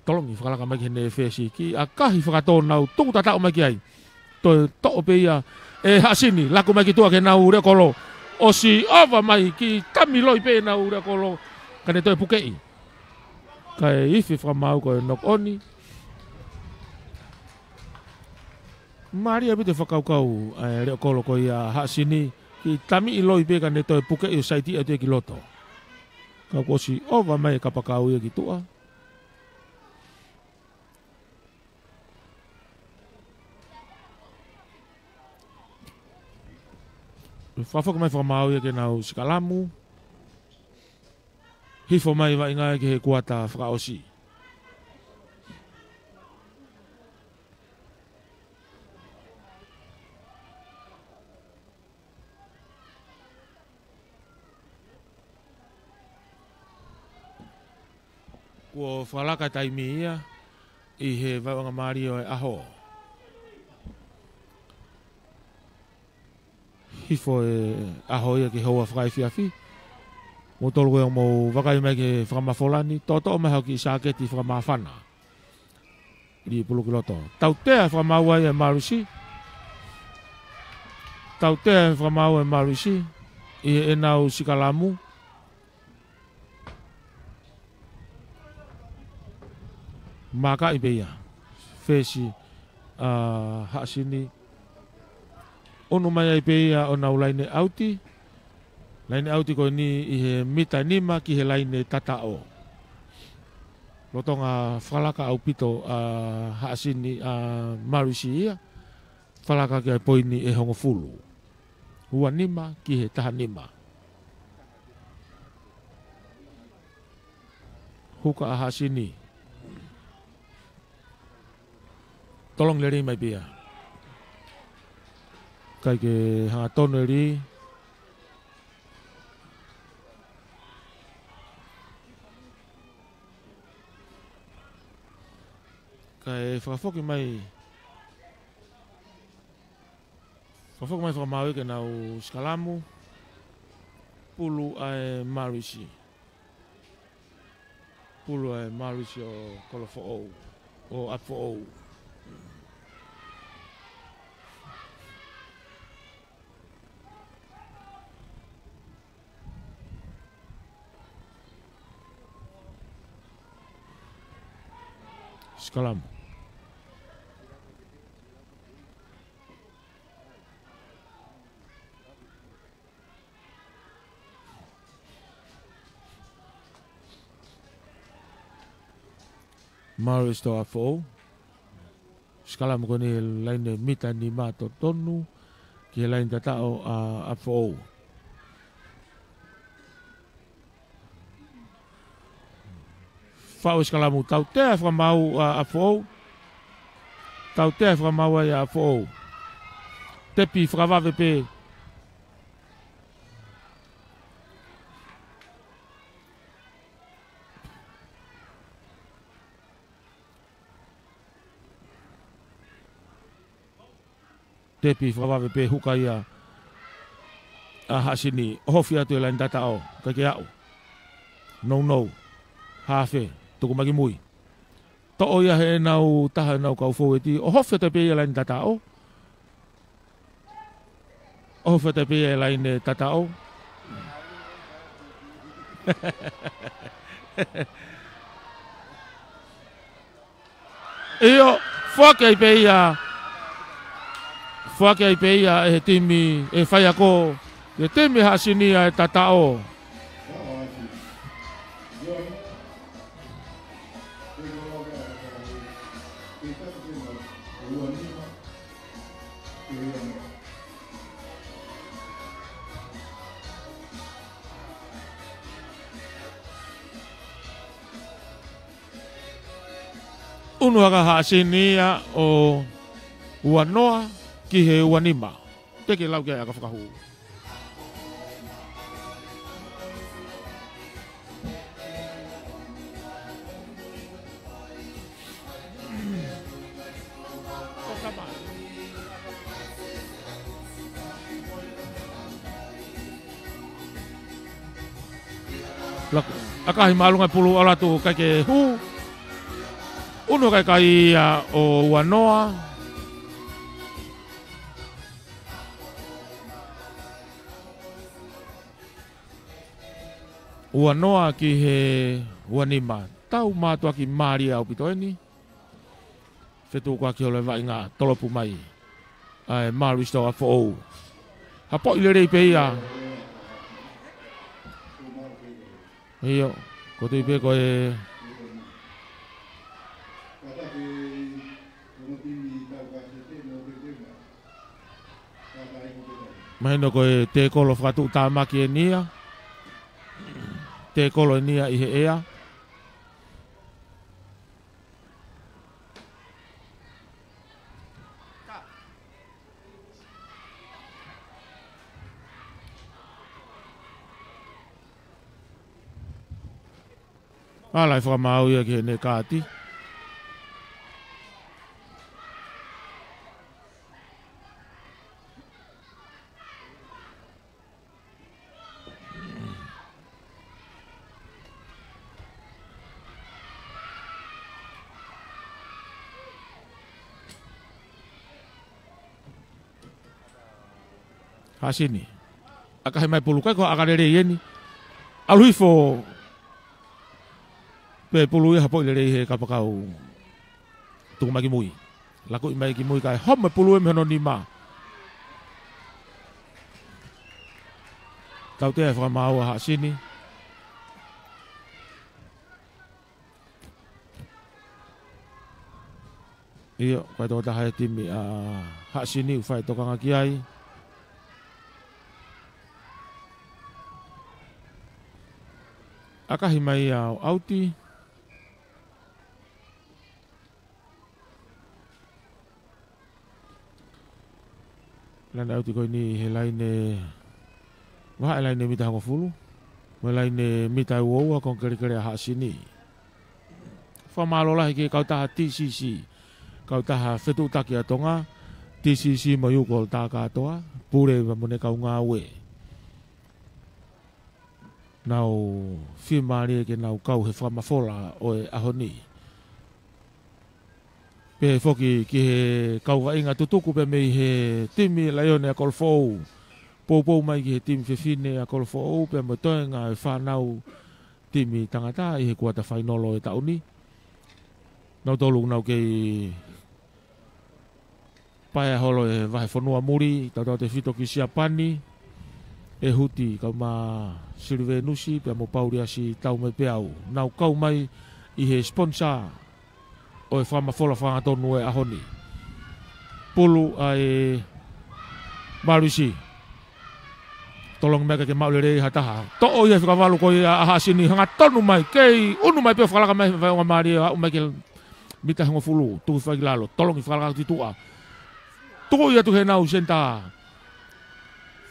Tolongi fakalaka mai ki heʻene fesi, kiʻi ʻakahi fakatōnau, tuku tataʻu mai ki ai. Toe toʻo pē ia ʻe Haʻasini, laku mai ki tuʻa ki heʻenau leʻokolo. ʻOsi ʻova mai, kiʻi tami loi pē ʻenau leʻokolo, ka ne toe pukeʻi. Kae ifi fakamaau ko e knock on. Mālie ʻaupito e fakakaukau ʻa e leʻokolo ko ia Haʻasini, kiʻi tamiʻi loi pē ka ne toe pukeʻi ʻo saiti atu ia ki loto. Ka kuo ʻosi ʻova mai e kapakau ia ki tuʻa. Fakafoki mai fakamaau ia ke nau sikalamu. Hifo mai vaʻinga ki he kuata fakaʻosi. Kuo fakalaka taimi ia ʻi he vaʻinga mālie ʻo e ʻaho. Hifo e ʻaho ia ki he houa fakaefiafi. Mou tolu ko ia mou vakai mai ki he fakamafola ni, toʻotoʻo mai haʻo kiʻi sāketi fakamāfana. Lī pulu ki loto. Tautea e fakamaau ʻa e Maris. Tautea e fakamaau ʻa e Maris ʻi heʻenau sikalamu. Mākaʻi pē ia fesi ʻa Haʻasini. ʻUnu mai ai pē ia ʻo nau laine ʻauti. Laine ʻauti ko eni ʻi he mita nima ki he laine tataʻo. Lolotonga fakalaka ʻaupito ʻa Haʻasini ʻa Maris ia. Fakalaka ki ai poini ʻe hongofulu. Ua nima ki he taha nima. Huka ʻa Haʻasini. Tolongi lelei mai pē ia. Kae ke hangatonu e lī. Kae fakafoki mai. Fakafoki mai fakamaau ke nau sikalamu. Pulu ʻa e Maris. Pulu ʻa e Maris ʻo Kolofoʻou, ʻo ʻApifoʻou. Sikalamu. Maris ʻo ʻApifoʻou. Sikalamu ko eni he laine mita nima totonu ki he laine tataʻo ʻa ʻApifoʻou. Faʻu e sikalamu, tautea e fakamaau ʻa ʻApifoʻou. Tautea e fakamaau ʻa ʻApifoʻou. Tepi fakavave pē. Tepi fakavave pē huka ia ʻa Haʻasini, ʻohofi atu e laine tataʻo, kae ke aʻu. Nounou, hafe, tuku mai ki mui. Toʻo ia heʻenau taha ʻenau kau foueti, ʻohofi atu pē ia e laine tataʻo. ʻOhofi atu pē ia e laine tataʻo. ʻIo, foaki ai pē ia. Foaki ai pē ia ʻe he timi, ʻe he faiako, ʻe he timi Haʻasini ʻa e tataʻo. ʻUnu hake ʻa Haʻasini ia ʻo ua noa ki he ua nima. Te ke lau ki ai ʻa e fakahū. Laku, ʻakahi māʻolunga e pulu ʻalu atu ʻikai ke hū. ʻUnu kakai ia ʻo ua noa. Ua noa ki he ua nima. Tau mātuʻaki mālie ʻaupito eni. Fetukuaki holo e vaʻinga tolopu mai ʻa e Malu Isitoa Foʻou. Hapoʻi lelei pē ia. ʻIo, ko tui pē ko e mahino ko e tēkolo fakatuʻutāmaki eni ia. Tēkolo eni ia ʻi he ʻea. ʻAlu ʻo fakamaau ia ki heʻene kaati. Haʻasini. ʻAkahi mai pulu, ʻikai ko ha ʻaka lelei eni. ʻAlu hifo pē pulu ia, hapoʻi lelei he kapakau tuku mai ki mui. Lakuʻi mai ki mui kae homo e pulu ia mei hono nima. Tautea e fakamaau ʻa Haʻasini. ʻIo, ko e tokotaha e timi ʻa Haʻasini ʻoku fai tokanga ki ai. ʻAkahi mai ia ʻo ʻauti. Laine ʻauti ko eni he laine, vahaʻa e laine mita hongofulu mo e laine mita ua ua, ko e kelekele ʻa Haʻasini. Fakamālō lahi ki he kautaha T C C, kautaha fetuʻutaki ʻa Tonga, T C C mo e uko ʻo Takatoa, pule mo ʻene kau ngāue. Nau fiemālie ke nau kau he fakamafola ʻo e ʻaho ni. Pehē foki ki he kau vaʻinga tutuku pea mei he timi Laione ʻa Kolofoʻou. Poupou mai ki he timi fefine ʻa Kolofoʻou pea mo e toenga e fānau timi tangata ʻi he kuata fainolo e taʻu ni. Nautolu nau kei paea holo e vahefonua muli, tautautefito ki Siapani, ʻe Huti Kauma Silivenusi, pea mo Pauliasi Taumaipeau. Nau kau mai ʻi he sponsor ʻo e fakamafola fakahangatonu e ʻaho ni. Pulu ʻa e Maluisi. Tolongi mai kae ʻikai ke maʻu lelei ha taha. Toʻo ia he fika valu ko ia ʻa Haʻasini, hangatonu mai, kei ʻunu mai pē ʻo fakalaka mai he vaʻinga mālie, aʻu mai ki he mita hongofulu, tuku fai ki lalo, tolongi fakalaka ki tuʻa. Tuku ia atu heʻenau senitā.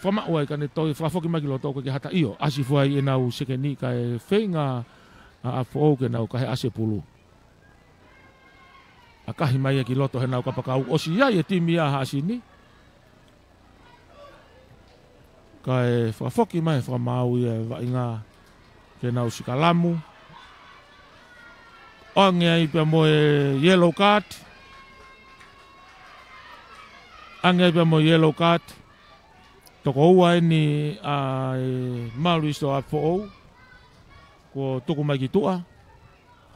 Fakamaʻu ai ka ne toe fakafoki mai ki loto ko e ke hata ʻio, ʻasi fua ai ʻenau sekeni kae feinga ʻa Foʻou ke nau kahe ʻasi e pulu. ʻAkahi mai ia ki loto heʻenau kapakau, ʻosi ʻi ai e timi ʻa Haʻasini. Kae fakafoki mai he fakamaau ia e vaʻinga ke nau sikalamu. ʻOange ai pea mo e yellow card. ʻAnge ai pea mo e yellow card. Toko ua eni ʻa e Malu Isitoa Foʻou kuo tuku mai ki tuʻa.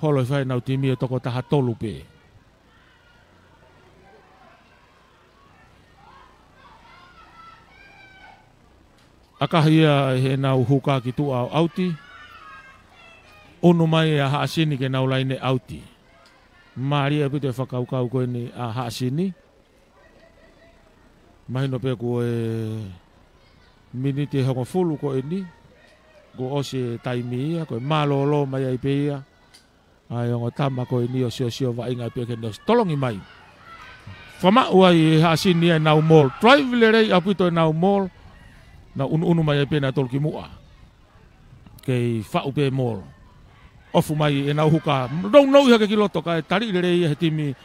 Holo ʻe fai ʻenau timi ʻe toko taha tolu pē. ʻAkahi ia ʻe heʻenau huka ki tuʻa ʻo ʻauti. ʻUnu mai ʻa Haʻasini ke nau laine ʻauti. Mālie ʻaupito e fakakaukau ko eni ʻa Haʻasini. Mahino pē ko e miniti ʻe hongofulu ko eni kuo ʻosi e taimi ia, ko e mālōlō mai ai pē ia ʻa e ongo tama ko eni ʻo siosio vaʻinga pē ke ne ʻosi tolongi mai. Fakamaʻu ai ʻe Haʻasini ia ʻenau maul. Drive lelei ʻaupito ʻenau maul. Nau ʻunuʻunu mai ai pē nautolu ki muʻa. Kei faʻu pē maul. ʻOfu mai ʻenau huka. Nounou ia hake ki loto kae taliʻi lelei ia he timi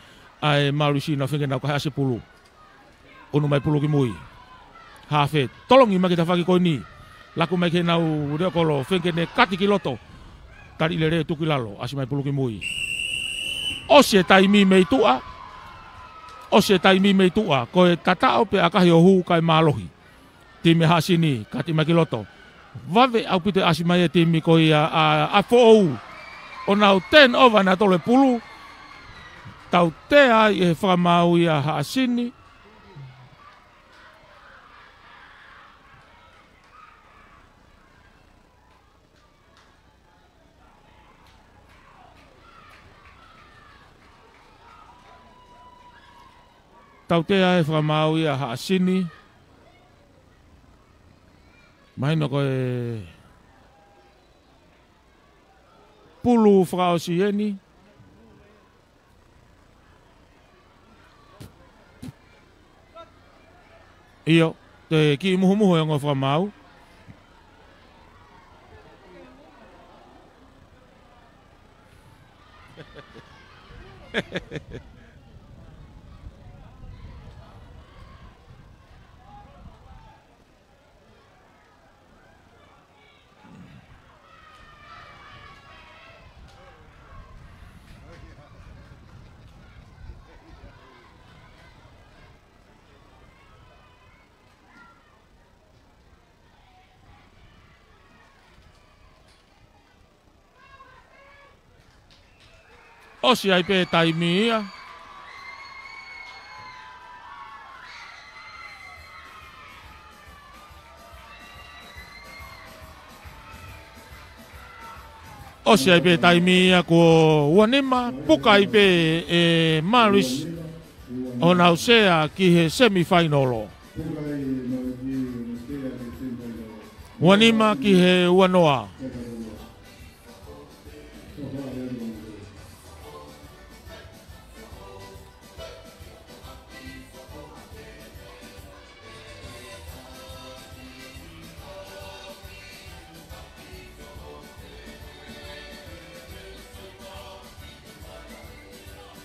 ʻa e Marist ʻenau feinga ke nau kaihaʻasi e pulu. ʻUnu mai pulu ki mui. Hafe, tolongi mai ki he tafaʻaki ko eni. Laku mai ki heʻenau leʻo kolo, feinga ke ne kati ki loto. Taliʻi lelei tuku ki lalo, ʻasi mai pulu ki mui. ʻOsi e taimi mei tuʻa. ʻOsi e taimi mei tuʻa. Ko e tataʻo pē ʻakahi ʻo hū kae mālohi. Timi Haʻasini, kati mai ki loto. Vave ʻaupito e ʻasi mai e timi ko ia ʻa, ʻa Foʻou. ʻO nau turn over nautolu e pulu. Tautea ai ʻe he fakamaau ia ʻa Haʻasini. Tautea e fakamaau ia ʻa Haʻasini. Mahino ko e pulu fakaʻosi eni. ʻIo, toe kiʻi muhumuhu e ongo fakamaau. ʻOsi ai pē taimi ia. ʻOsi ai pē taimi ia kuo ua nima, puka ai pē ʻe Marist ʻo nau sea ki he semifainolo. Ua nima ki he ua noa.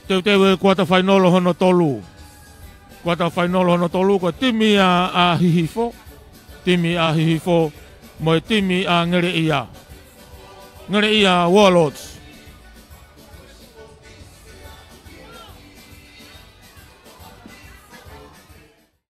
Teuteu e kuata fainolo hono tolu. Kuata fainolo hono tolu ko e timi ʻa, ʻa Hihifo. Timi ʻa Hihifo mo e timi ʻa Ngeleʻia. Ngeleʻia Warlords.